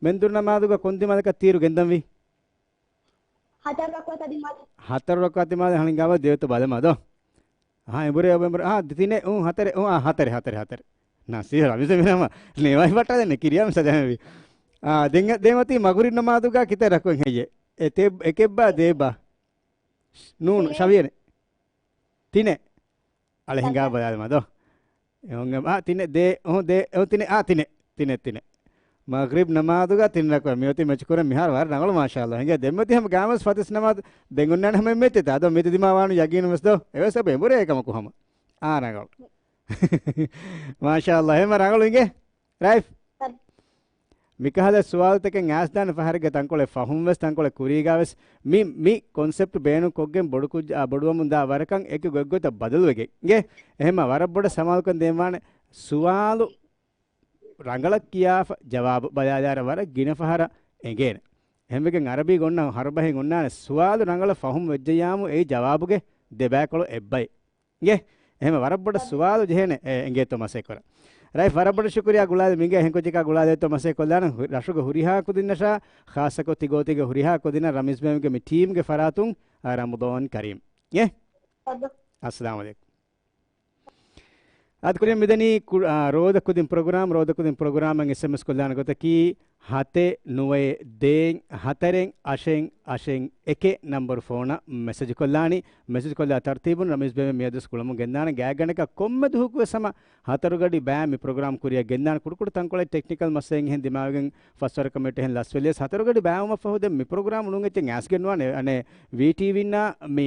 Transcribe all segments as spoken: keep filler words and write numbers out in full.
މެންދުރު ނަމާދުގަ ކޮން ދިމާލަކަށް ތީރު ގެންދަންވީ؟ ހަތަރު ރަކުޢަތާ ދިމާލަށް. ހަތަރު ރަކުޢަތާ ދިމާލަށް ހަނިންގާވަ ދެވެތު ބަލަމާ ދޯ. އަހާ، އެނބުރޭ އޮބެނބުރ. އާ، ދި-، ތިނެއް، އު، ހަތަރެއް، އު، އާ، ހަތަރެއް، ހަތަރެއް، ހަތަރެއް. ނާ، ސީ، ރަމީޒް މިނަމަ ނޭވާއި ބައްޓާލެން ކިރިޔާ މިސާލެއް ވީ. އާ، ދެން، ދެން އޮތީ މަގުރިބް ނަމާދުގަ ކިތައް ރަކުޢަތް ހެއްޔޭ؟ އެ، ތެ-، އެކެއްބާ ދޭބާ؟ ނޫން، ތިނެއް. ޝަވިޔަނެ. ތިނެއް. އަޅެ ހިނގާ ބަލާލަމާ ދޯ. އެ އޮން އެ-، އާ، ތިނެއް ދޭ، އޮ، ދޭ، އޮ، ތިނެއް، އާ، ތިނެއް. ތިނެއް، ތިނެއް. މަގްރިބް ނަމާދުގަ ތިން ރަކުޢަތް. މިއޮތީ މެޗު ކުރަން މިހާރު ވަރަށް ރަނގަޅު މާޝާﷲ. ހިނގޭ ދެންމެ ތި ހަމަ ގާމަސް ފަތިސް ނަމާދު ދެން އޮންނާނެ ހަމަ އެއްމެ ތި ތާ ދޯ މި ދިމާވާނު ޔަގީނު ވެސް ދޯ. އެވެސް އެބަ އެނބުރޭ އެކަމަކު ހަމަ. އާ ރަނގަޅު. މާޝާﷲ. ހެމަ ރަނގަޅު ހިނގޭ. ރައިފް. މިކަހަލަ ސުވާލުތަކެއް އައިސްދާނެ ފަހަރެއްގަ ތަންކޮޅެއް ފަހުން ވެސް ތަންކޮޅެއް ކުރީގަ ވެސް މި، މި ކޮންސެޕްޓް ބޭނުން ކޮށްގެން ބޮޑު ކުއްޖާ، ބޮޑުވަމުން ދާ ވަރަކަށް އެކި ގޮތްގޮތަށް ބަދަލުވެގެން. އެހެމަ ވަރަށް ބޮޑަށް ސަމާލުކަން ދޭންވާނެ ސުވާލު ރަނގަޅަށް ކިޔާފަ ޖަވާބު ބަލާލާރަ ވަރަށް ގިނަ ފަހަރަށް އެނގޭނެ. އެހެންވެގެން އަރަބީ ގޮންނަ ހަރުބަހެއް އޮންނާނެ ސުވާލު ރަނގަޅަށް ފަހުމް ވެއްޖެއްޔާމު އެއީ ޖަވާބުގެ ދެބައިކޮޅު އެއްބައި. އިނގޭ؟ އެހެމަ ވަރަށް ބޮޑަށް ސުވާލު ޖެހޭނެ، އެ، އެނގޭތޯ މަސައްކަތް ކުރަން. ރައިފް ވަރަށް ބޮޑަށް ޝުކުރިއްޔާ ގުޅާލި މިނގޭ އެހެން ކުއްޖަކާ ގުޅާލޭތޯ މަސައްކަތް ކޮށްލާނަން ހު-، ރަށުގެ ހުރިހާ ކުދިންނަށާ، ޚާއްޞަކޮށް ތި ގޯތީގެ ހުރިހާ ކުދިންނަށް ރަމީޒް ބޭނުމްގެ މި ޓީމްގެ ފަރާތުން، އާ، ރަމަޟާން ކަރީމް. އިނގޭ؟ އައްސަލާމު ޢަލައިކުމް. އާދެ ކުރިން މިދަނީ ކު-، އާ، ރޯދަ ކުދިން ޕްރޮގްރާމް، ރޯދަ ކުދިން ޕްރޮގްރާމަށް އެސްއެމްއެސް ކޮށްލާނެ ގޮތަކީ، ހަތެއް ނުވައެއް ދޭއް ހަތަރެއް އަށެއް އަށެއް އެކެއް ނަންބަރު ފޯނަށް މެސެޖް ކޮށްލާނީ. މެސެޖް ކޮށްލާ ތަރުތީބުން ރަމީޒް ބޭބެ މިއަދުވެސް ކުޅަމުން ގެންދާނެ ގާތްގަނޑަކަށް ކޮންމެ ދުވަހަކުވެސް ހަމަ ހަތަރު ގަޑި ބައި މި ޕްރޮގްރާމް ކުރިއަށް ގެންދާނެ. ކުޑަކުޑަ ތަންކޮޅެއް ޓެކްނިކަލް މައްސަލައިން އެހެން ދިމާވެގެން ފަސްވަރަކަށް މިއޮތީ އެހެން ލަސްވެލިޔަސް ހަތަރު ގަޑި ބައިވުމަށްފަހު ދެން މި ޕްރޮގްރާމް ނޫން އެއްޗެއް އައިސްގެން ނުވާނެ. އަނެއް ވީ ޓީވީންނާ މި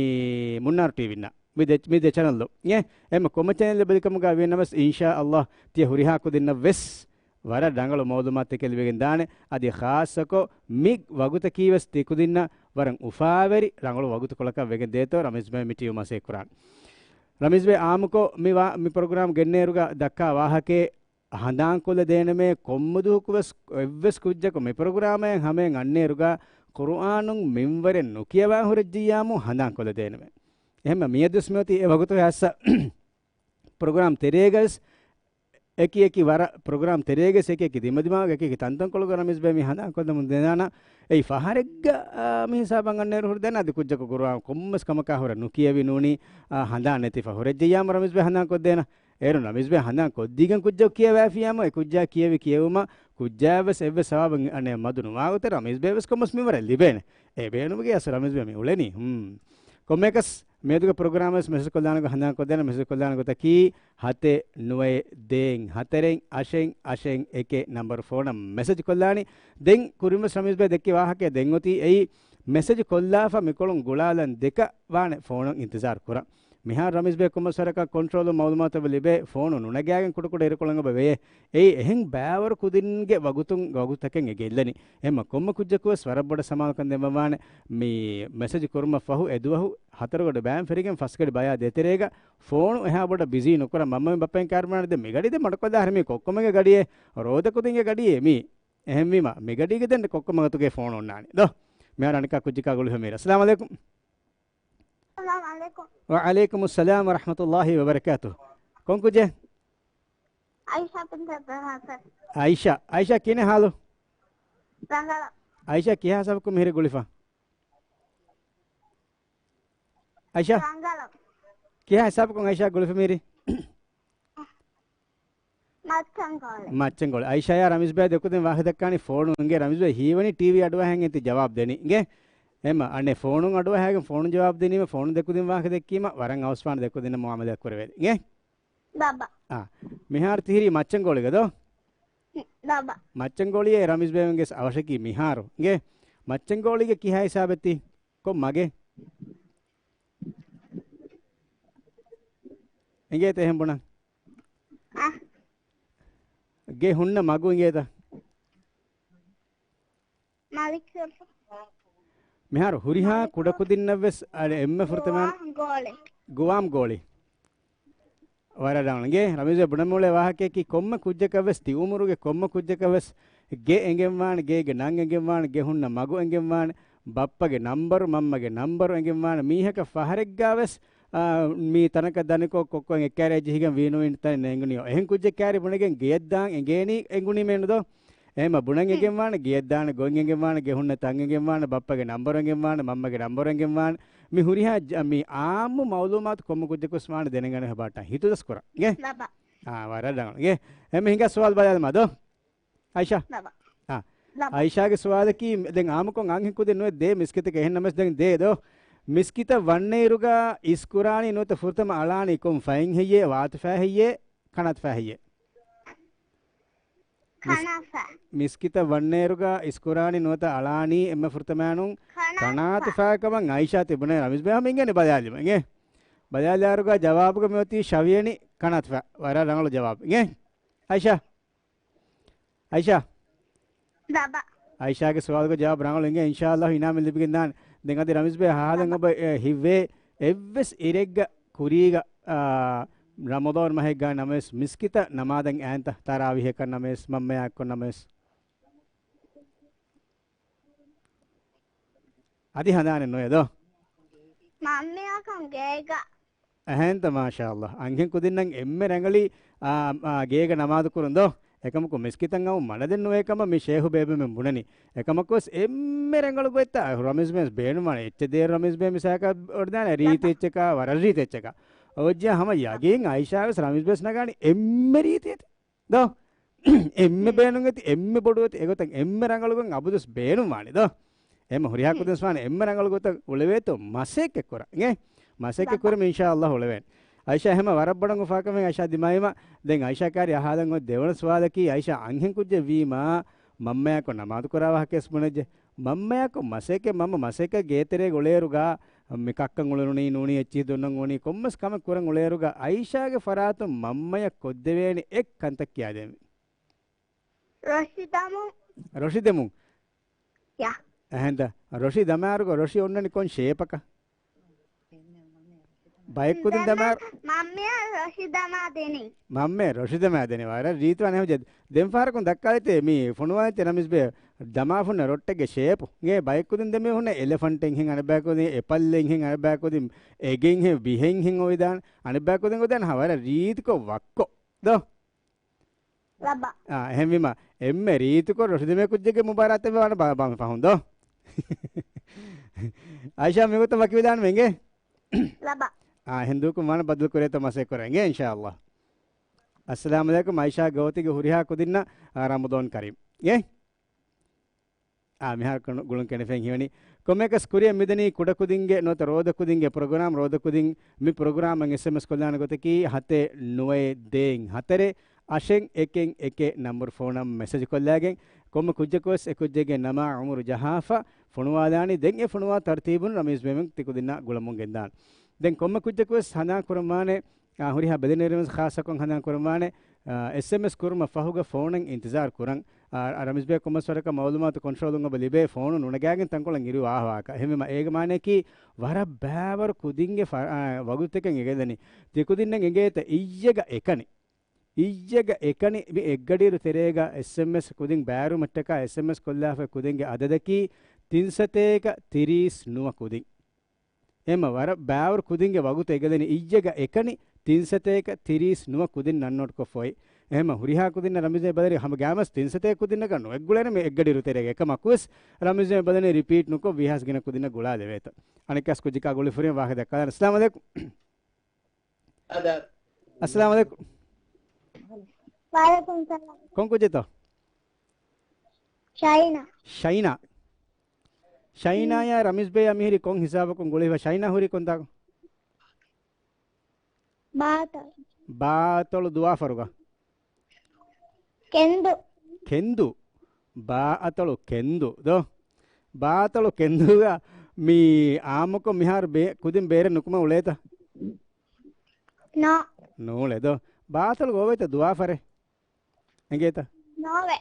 މުންނާރު ޓީވީންނާ. މި ދެ، މި ދެ ޗެނަލް ދޯ. އެ، އެމަ ކޮމެ ޗެނަލް ބެލިކަމުގަ ވީނަމަސް، އިންޝާ ﷲ، ތިޔަ ހުރިހާ ކުދިންނަށް ވެސް ވަރަށް ރަނގަޅު މައުލޫމާތެއް ލިބިގެން ދާނެ. އަދި ޚާއްޞަކޮށް މި ވަގުތަކީ ވެސް ތި ކުދިންނަށް ވަރަށް އުފާވެރި ރަނގަޅު ވަގުތުކޮޅަކަށް ވެގެން ދޭތޯ ރަމީޒް ބޭ މި ޓީމް މަސައްކަތް ކުރާނެ. ރަމީޒް ބޭ އާއްމުކޮށް މި ވާ، މި ޕްރޮގްރާމް ގެންނޭރުގަ ދައްކާ ވާހަކައެއް ހަނދާންކޮށްލަދޭނަމޭ، ކޮންމެ ދުވަހަކުވެސް އެއްވެސް ކުއްޖަކު މި ޕްރޮގްރާމަށް ހަމައަށް އަންނައިރުގަ ޤުރުއާނުން މިންވަރެއް ނުކިޔަވާ ހުރެއްޖިއްޔާމު ހަނދާންކޮށްލަދޭނަމޭ. އެހެންމަ މިއަދުވެސް މިއޮތީ އެ ވަގުތު ހާއްސަ ޕްރޮގްރާމް ތެރޭގަވެސް އެކި އެކި ވަރަށް ޕްރޮގްރާމް ތެރޭގަވެސް އެކި އެކި ދިމަދިމާގެ އެކި އެކި ތަންތަންކޮޅުގަ ރަމީޒް ބޭ މި ހަނދާންކޮށްދެމުން ދެނާނަ. އެއީ ފަހަރެއްގަ، އާ، މި ހިސާބަށް އަންނައިރު ހުރި ދެން އަދި ކުއްޖަކު ޤުރުއާން ކޮންމެސް ކަމަކާ ހުރެ ނުކިޔެވި ނޫނީ، އާ، ހަނދާން ނެތިފަ ހުރެއްޖެއްޔާމު ރަމީޒް ބޭ ހަނދާންކޮށްދޭނަ. އޭރުން ރަމީޒް ބޭ ހަނދާން ކޮށްދީގެން ކުއްޖަކު ކިޔަވައިފިއްޔާމު، އެ ކުއްޖާ ކިޔެވި ކިޔެވުމަށް ކުއްޖާ ވެސް އެއްވެސް ސަވާބެއް އަނެއް މަދު ނުވާގޮތަށް ރަމީޒް ބޭ ވެސް ކޮންމެސް މިންވަރެއް ލިބޭނެ. އެ ބޭނުމުގައި އަސް ރަމީޒް ބޭ މި އުޅެނީ. ހުން. ކޮންމެއަކަސް މިއަދުގެ ޕްރޮގްރާމަށް ވެސް މެސެޖް ކޮށްލާނެ ގޮތަށް ހަނދާން ކޮށްދޭނަ، މެސެޖް ކޮށްލާނެ ގޮތަކީ ހަތެއް ނުވައެއް ދޭއް ހަތަރެއް އަށެއް އަށެއް އެކެއް ނަންބަރު ފޯނަށް މެސެޖް ކޮށްލާނީ. ދެން ކުރިން ވެސް ރަމީޒް ބޭ ދެއްކި ވާހަކައެއް ދެން އޮތީ އެއީ މެސެޖް ކޮށްލާފަ މިކޮޅުން ގުޅާލަން ދެކަ ވާނެ ފޯނުން އިންތިޒާރު ކުރަން. މިހާރު ރަމީޒް ބޭ ކޮންމެސް ވަރަކަށް ކޮންޓްރޯލު މައުލޫމާތު ލިބޭ ފޯނު ނުނަގާގެން ކުޑަކުޑަ އިރުކޮޅަށް އެބަ ވެޔޭ. އެއީ އެހެން ބައިވަރު ކުދިންގެ ވަގުތުން ވަގުތަކެއް އެ ގެއްލެނީ. އެހެންމަ ކޮންމެ ކުއްޖަކު ވެސް ވަރަށް ބޮޑަށް ސަމާލުކަން ދެއްވަވާނެ. މި މެސެޖް ކުރުމަށް ފަހު އެ ދުވަހު ހަތަރު ގަޑި ބައިން ފެށިގެން ފަސް ގަޑި ބަޔާ ދޭތެރޭގަ ފޯނު އެހާ ބޮޑަށް ބިޒީ ނުކުރަން. މަންމަމެން ބައްޕައިން ކާރި ބުނާނެ ދެން މި ގަޑި ދެން މަޑުކޮށްލާ ހަރީ މީ ކޮއްކޮމެންގެ ގަޑިއޭ، ރޯދަ ކުދިންގެ ގަޑިއޭ މީ. އެހެންވީމަ މި ގަޑީގަ ދެން ކޮއްކޮމެން އަތުގައި ފޯނު އޮންނާނެ ދޯ. މިހާރު އަނެއްކާ ކުއްޖަކާ ގުޅިފަ މީރަ. އައްސަލާމު ޢަލައިކުމް. އައްސަލާމު ޢަލައިކުމް. ވަޢަލައިކުމުއްސަލާމް ވަރަޙްމަތުﷲ ވަބަރަކާތުހު. ކޮން ކުއްޖެއް؟ އައިޝާ ބިންތު އަބްދުލް ނާސިރް. އައިޝާ، އައިޝާ ކިހިނެއް ހާލު؟ ރަނގަޅު. އައިޝާ ކިހާ ހިސާބަކުން މިހިރީ ގުޅިފަ؟ އައިޝާ؟ ރަނގަޅު. ކިހާ ހިސާބަކުން އައިޝާ ގުޅިފަ މިހިރީ؟ މައްޗަންގޯޅި. މައްޗަންގޯޅި. އައިޝާޔާ ރަމީޒް ބޭ ދެކުދިން ވާހަކަ ދައްކާނީ ފޯނު އިނގޭ. ރަމީޒް ބޭ ހީވަނީ ޓީވީ އަޑުއަހައިގެން ތި ޖަވާބު ދެނީ އިނގޭ. އެމަ އަނެއް ފޯނުން އަޑުއަހައިގެން ފޯނު ޖަވާބު ދިނީމަ ފޯނު ދެކުދިން ވާހަކަ ދެއްކީމަ ވަރަށް އަވަސްވާން ދެކުދިންނަށް މުއާމަލާތް ކުރެވޭ އިނގޭ. ބާބާ. އާ. މިހާރު ތިހިރީ މައްޗަންގޯޅިގަ ދޯ؟ ބާބާ. މައްޗަންގޯޅިއޭ ރަމީޒް ބޭވެންގެ އަވަށަކީ މިހާރު އިނގޭ. މައްޗަންގޯޅީގެ ކިހާ ހިސާބެއްތީ؟ ކޮން މަގެއް؟ އިނގޭތަ އެހެން ބުނަން؟ އަ. ގެ ހުންނަ މަގު އިނގޭތަ؟ މާލިކް. މިހާރު ހުރިހާ ކުޑަކުދިންނަށްވެސް އަ، އެންމެ ފުރަތަމަ ގުވާމް ގޯޅި. ގުވާމް ގޯޅި. ވަރަށް ރަނގަޅު. އިނގޭ، ރަމީޒް ބުނަމުޅޭ ވާހަކައަކީ ކޮންމެ ކުއްޖަކަށްވެސް ތި އުމުރުގެ ކޮންމެ ކުއްޖަކަށްވެސް ގެ އެނގެންވާނެ، ގޭގެ ނަން އެނގެންވާނެ، ގެ ހުންނަ މަގު އެނގެންވާނެ، ބައްޕަގެ ނަންބަރު، މަންމަގެ ނަންބަރު އެނގެންވާނެ. މީހަކަށް ފަހަރެއްގާވެސް، އާ، މީ ތަނަކަށް ދަނިކޮށް ކޮއްކޮއެއް އެއްކައިރިއަށް ޖެހިގެން ވީނުވީން ތަނެއް ނޭނގުނީ. އެހެން ކުއްޖެއް ކައިރި ބުނެގެން ގެޔަށް ދާން އެނގޭނީ އެނގުނީމޭނު ދޯ؟ އެހެމަ ބުނަން އެނގެންވާނެ، ގެއަށްދާނެ ގޮތް އެނގެންވާނެ، ގެ ހުންނަ ތަން އެނގެންވާނެ، ބައްޕަގެ ނަންބަރު އެނގެންވާނެ، މަންމަގެ ނަންބަރު އެނގެންވާނެ. މި ހުރިހާ ޖަ-، މި އާއްމު މައުލޫމާތު ކޮންމެ ކުއްޖަކުވެސް ވާނެ ދެނެގަނެ ހަބާޓާ ހިތުދަސް ކުރަން. ގެ؟ ބަބާ. އާ، ވަރަށް ރަނގަޅު. ގެ؟ އެމެ ހިނގާ ސުވާލު ބަލާލަމާ ދޯ. އައިޝާ. ބަބާ. އާ. ބަބާ. އައިޝާގެ ސުވާލަކީ ދެން އާއްމުކޮށް އަންހެން ކުދިން ނުވެ ދޭ މިސްކިތަކަށް އެހެން ނަމަވެސް ދެން ދޭ ދޯ. މިސްކިތަށް ވަންނައިރުގަ އިސްކުރާނީ ނުވަތަ ފުރަތަމަ އަޅާނީ ކޮން ފައިން ހެއްޔޭ؟ ވާތު ފައި ހެއްޔޭ؟ ކަނާތު ފައި ހެއްޔޭ؟ މިސް-، ކަނާފަ. މިސްކިތަށް ވަންނައިރުގަ އިސްކުރާނީ ނުވަތަ އަޅާނީ އެންމެ ފުރަތަމައިނުން ކަނާތު ކަނާތު ފަ. ފައިކަމަށް އައިޝާ ތިބުނޭ ރަމީޒް ބޭ ހަމަ އިނގޭނެ ބަލާލިމަ. އިނގޭ؟ ބަލާލާއިރުގަ ޖަވާބުގަ މިއޮތީ ޝަވިޔަނި ކަނާތު ފަ. ވަރަށް ރަނގަޅު ޖަވާބު. އިނގޭ؟ އައިޝާ. އައިޝާ. ބަބާ. އައިޝާގެ ސުވާލުގެ ޖަވާބު ރަނގަޅު އިނގޭ. އިންޝާﷲ އިނާމެއް ލިބިގެން ދާނެ. ދެން އަދި ރަމީޒް ބޭ ހާލަން ބަބާ. އޮބަ، އެ، ހިތްވޭ އެއްވެސް އިރެއްގަ ކުރީގަ، އާ، ރަމަޟާން މަހެއްގަ ނަމަވެސް މިސްކިތަށް ނަމާދަށް އައިންތަ؟ ތަރާވީހަކަށް ނަމަވެސް، މަންމަޔާއެއްކޮށް ނަމަވެސް. އަދި ހަނދާނެއް ނުވޭ ދޯ؟ މަންމަޔާކަން ގޭގަ. އެހެންތަ؟ މާޝާﷲ. އަންހެން ކުދިންނަށް އެންމެ ރަނގަޅީ، އާ، އާ، ގޭގަ ނަމާދު ކުރުން ދޯ؟ އެކަމަކު މިސްކިތަށް އައުން މަނަދެއް ނުވޭ ކަމަށް މި ޝޭހު ބޭބެމެން ބުނަނީ. އެކަމަކުވެސް އެންމެ ރަނގަޅު ގޮތްތައް ރަމީޒް ބޭ ބޭނުންވާނެ. އެއްޗެއް ދޭ ރަމީޒް ބޭ މިސާލަކަށް ވަޑަދާނެ ރީތި އެއްޗަކާ، ވަރަށް ރީތި އެއްޗަކާ. އޮއްޖެ ހަމަ ޔަގީން އައިޝާވެސް ރަމީޒް ބޭސް ނަގާނީ އެންމެ ރީތި އެތި. ދޯ؟ އެންމެ ހުން. ބޭނުން އެތި، އެންމެ ބޮޑު އެތި، އެގޮތަށް އެންމެ ރަނގަޅު ގޮތް އަބަދުވެސް ބޭނުންވާނެ ދޯ؟ އެންމެ ހުރިހާ ހުން. ކުދިން ވާނެ އެންމެ ރަނގަޅު ގޮތަށް އުޅެވޭތޯ މަސައްކަތް ކުރަން. އިނގޭ؟ މަސައްކަތް ބަބާ. ކުރަމުން އިންޝާﷲ އުޅެވޭނެ. އައިޝާ ހަމަ ވަރަށް ބޮޑަށް އުފާކަމެއް އައިޝާ ދިމާވީމަ. ދެން އައިޝާ ކާރި އަހާލަން އޮތް ދެވަނަ ސުވާލަކީ އައިޝާ އަންހެން ކުއްޖެއް ވީމަ މަންމަޔާކޮށް ނަމާދު ކުރާ ވާހަކަވެސް ބުނެއްޖެ. މަންމަޔާކޮށް މަސައްކަތް، މަންމަ މަސައްކަތް ގޭތެރޭގަ އުޅޭއިރުގަ މި ކައްކަން އުޅުނީ ނޫނީ އެއްޗިހި ދޮންނަން އުޅުނީ ކޮންމެސް ކަމެއް ކުރަން އުޅޭއިރުގަ އައިޝާގެ ފަރާތުން މަންމަޔަށް ކޮށްދެވޭނެ އެއް ކަންތައް ކިޔާދޭންވީ. ރޮށި ދަމުން. ރޮށި ދެމުން؟ ޔާ. އެހެންތަ؟ ރޮށި ދަމާއިރުގަ ރޮށި އޮންނަނީ ކޮން ޝޭޕަކަށް؟ ބައެއް ކުދިން ދަމާ- ދަމާ-، މަންމަޔާ ރޮށި ދަމާ ދެނީ. މަންމަޔަށް ރޮށި ދަމާ ދެނީ. ވަރަށް ރީތިވާނެ ހެމްޖެ. ދެން ފަހަރަކުން ދައްކާލަތޭ މި ފޮނުވާލަތޭ ރަމީޒް ބޭ ދަމާފުންނަ ރޮށްޓެއްގެ ޝޭޕު. އިނގޭ ބައެއް ކުދިން ދެމީހުންނަށް އެލެފަންޓެއް ހެން، އަނެއްބައި ކުދިން އެޕަލްއެއް ހެން، އަނެއްބައި ކުދިން އެގެއް ހެން، ބިހެއް ހެން އޮވެދާނެ. އަނެއްބައި ކުދިން އޮވެދާނެ ހަ ވަރަށް ރީތިކޮށް ވައްކޮށް. ދޯ؟ ރަބަ. އާ، އެހެންވީމަ، އެންމެ ރީތިކޮށް ރޮށިދެމޭ ކުއްޖެއްގެ މުބާރާތެއް ވާނެ ބާ-، ބާ-، ފަހުން ދޯ؟ އައިޝާ މިގޮތަށް ވަކިވެދާނެ އިނގޭ؟ ރަބަ. އާ، އެހެން ދޫކުން ވާނެ ބަދަލު ކުރޭތޯ މަސައްކަތް ކުރަން އިނގޭ އިންޝާﷲ. އައްސަލާމު ޢަލައިކުމް އައިޝާ ގޯތިގެ ހުރިހާ ކުދިންނަށް، އާ، ރަމަޟާން ކަރީމް. އޭ؟ އާ، މިހާރު ކުނު-، ގުޅުން ކެނޑިފައި ހިވަނީ. ކޮންމެއަކަސް ކުރިއަށް މިދަނީ ކުޑަކުދިންގެ ނުވަތަ ރޯދަކުދިންގެ ޕްރޮގްރާމް. ރޯދަކުދިން މި ޕްރޮގްރާމަށް އެސްއެމްއެސް ކޮށްލާނެ ގޮތަކީ ހަތެއް ނުވައެއް ދޭއް ހަތަރެއް އަށެއް އެކެއް އެކެއް ނަންބަރު ފޯނަށް މެސެޖް ކޮށްލާގެން ކޮންމެ ކުއްޖަކުވެސް އެ ކުއްޖެއްގެ ނަމާ އުމުރު ޖަހާފަ ފޮނުވާލާނީ. ދެން އެ ފޮނުވާ ތަރުތީބުން ރަމީޒް ބޭބެ ތިކުދިންނާ ގުޅަމުން ގެންދާނެ. ދެން ކޮންމެ ކުއްޖަކުވެސް ހަނދާން ކުރަންވާނެ، އާ، ހުރިހާ ބެލެނިވެރިން ވެސް ޚާއްޞަކޮށް ހަނދާން ކުރަންވާނެ، އާ، އެސްއެމްއެސް ކުރުމަށް ފަހުގަ ފޯނަށް އިންތިޒާރު ކުރަން. އާ، ރަމީޒް ބޭ ކޮންމެސް ވަރަކަށް މައުލޫމާތު ކޮންޓްރޯލުން އެބަ ލިބޭ ފޯނު ނުނަގާގެން ތަންކޮޅެއް އިރު ވާހަވާކަށް. އެހެންވީމަ އޭގެ މާނައަކީ ވަރަށް ބައިވަރު ކުދިންގެ ފަ-، އާ، ވަގުތުތަކެއް އެނގޭދަނީ. ތިކުދިންނަށް އެނގޭތަ އިއްޔެގަ އެކަނި. އިއްޔެގަ އެކަނި މި އެއްގަޑިއިރު ތެރޭގަ އެސްއެމްއެސް ކުދިން ބައިވެރިވުމަށްޓަކާ އެސްއެމްއެސް ކޮށްލާފައި ކުދިންގެ އަދަދަކީ ތިން ސަތޭކަ ތިރީސް ނުވަ ކުދިން. އެމަ ވަރަށް ބައިވަރު ކުދިންގެ ވަގުތު އެނގޭދަނީ އިއްޔެގަ އެކަނި ތިން ސަތޭކަ ތިރީސް ނުވަ ކުދިން ނަން ނޯޓްކޮށްފައި. އެހެމަ ހުރިހާ ކުދިންނަށް ރަމީޒް ބޭ ބަލަނީ ހަމަ ގާމަސް ތިން ސަތޭކަ ކުދިންނަކަށް ނުއެއްގުޅޭނެ މި އެއްގަޑިއިރު ތެރޭގަ. އެކަމަކުވެސް ރަމީޒް ބޭ ބަލަނީ ރިޕީޓް ނުކޮށް ވީހާވެސް ގިނަ ކުދިންނަށް ގުޅާލެވޭތަ. އަނެއްކާސް ކުއްޖަކާ ގުޅިފުރިން ވާހަކަ ދައްކާލާނެ. އައްސަލާމު ޢަލައިކުމް. އައްސަލާމު ޢަލައިކުމް. ވަޢަލައިކުމް ސަލާމް. ކޮން ކުއްޖެއްތޯ؟ ޝައިނާ. ޝައިނާ. ޝައިނާޔާ ރަމީޒް ބޭޔާ މިހިރީ ކޮން ހިސާބަކުން ގުޅިފަ؟ ޝައިނާ ހުރީ ކޮންތާކު؟ ބާއަތޮޅު. ބާއަތޮޅު ދުވާފަރުގަ؟ ކެންދު. ކެންދު. ބާއަތޮޅު ކެންދު ދޯ؟ ބާއަތޮޅު ކެންދުގަ މި އާއްމުކޮށް މިހާރު ބޭ-، ކުދިން ބޭރެއް ނުކުމެ އުޅޭތަ؟ ނޯ. ނޫޅޭ ދޯ؟ ބާއަތޮޅުގަ އޮވޭތަ ދުވާފަރެއް؟ އެނގޭތަ؟ ނޯވޭ.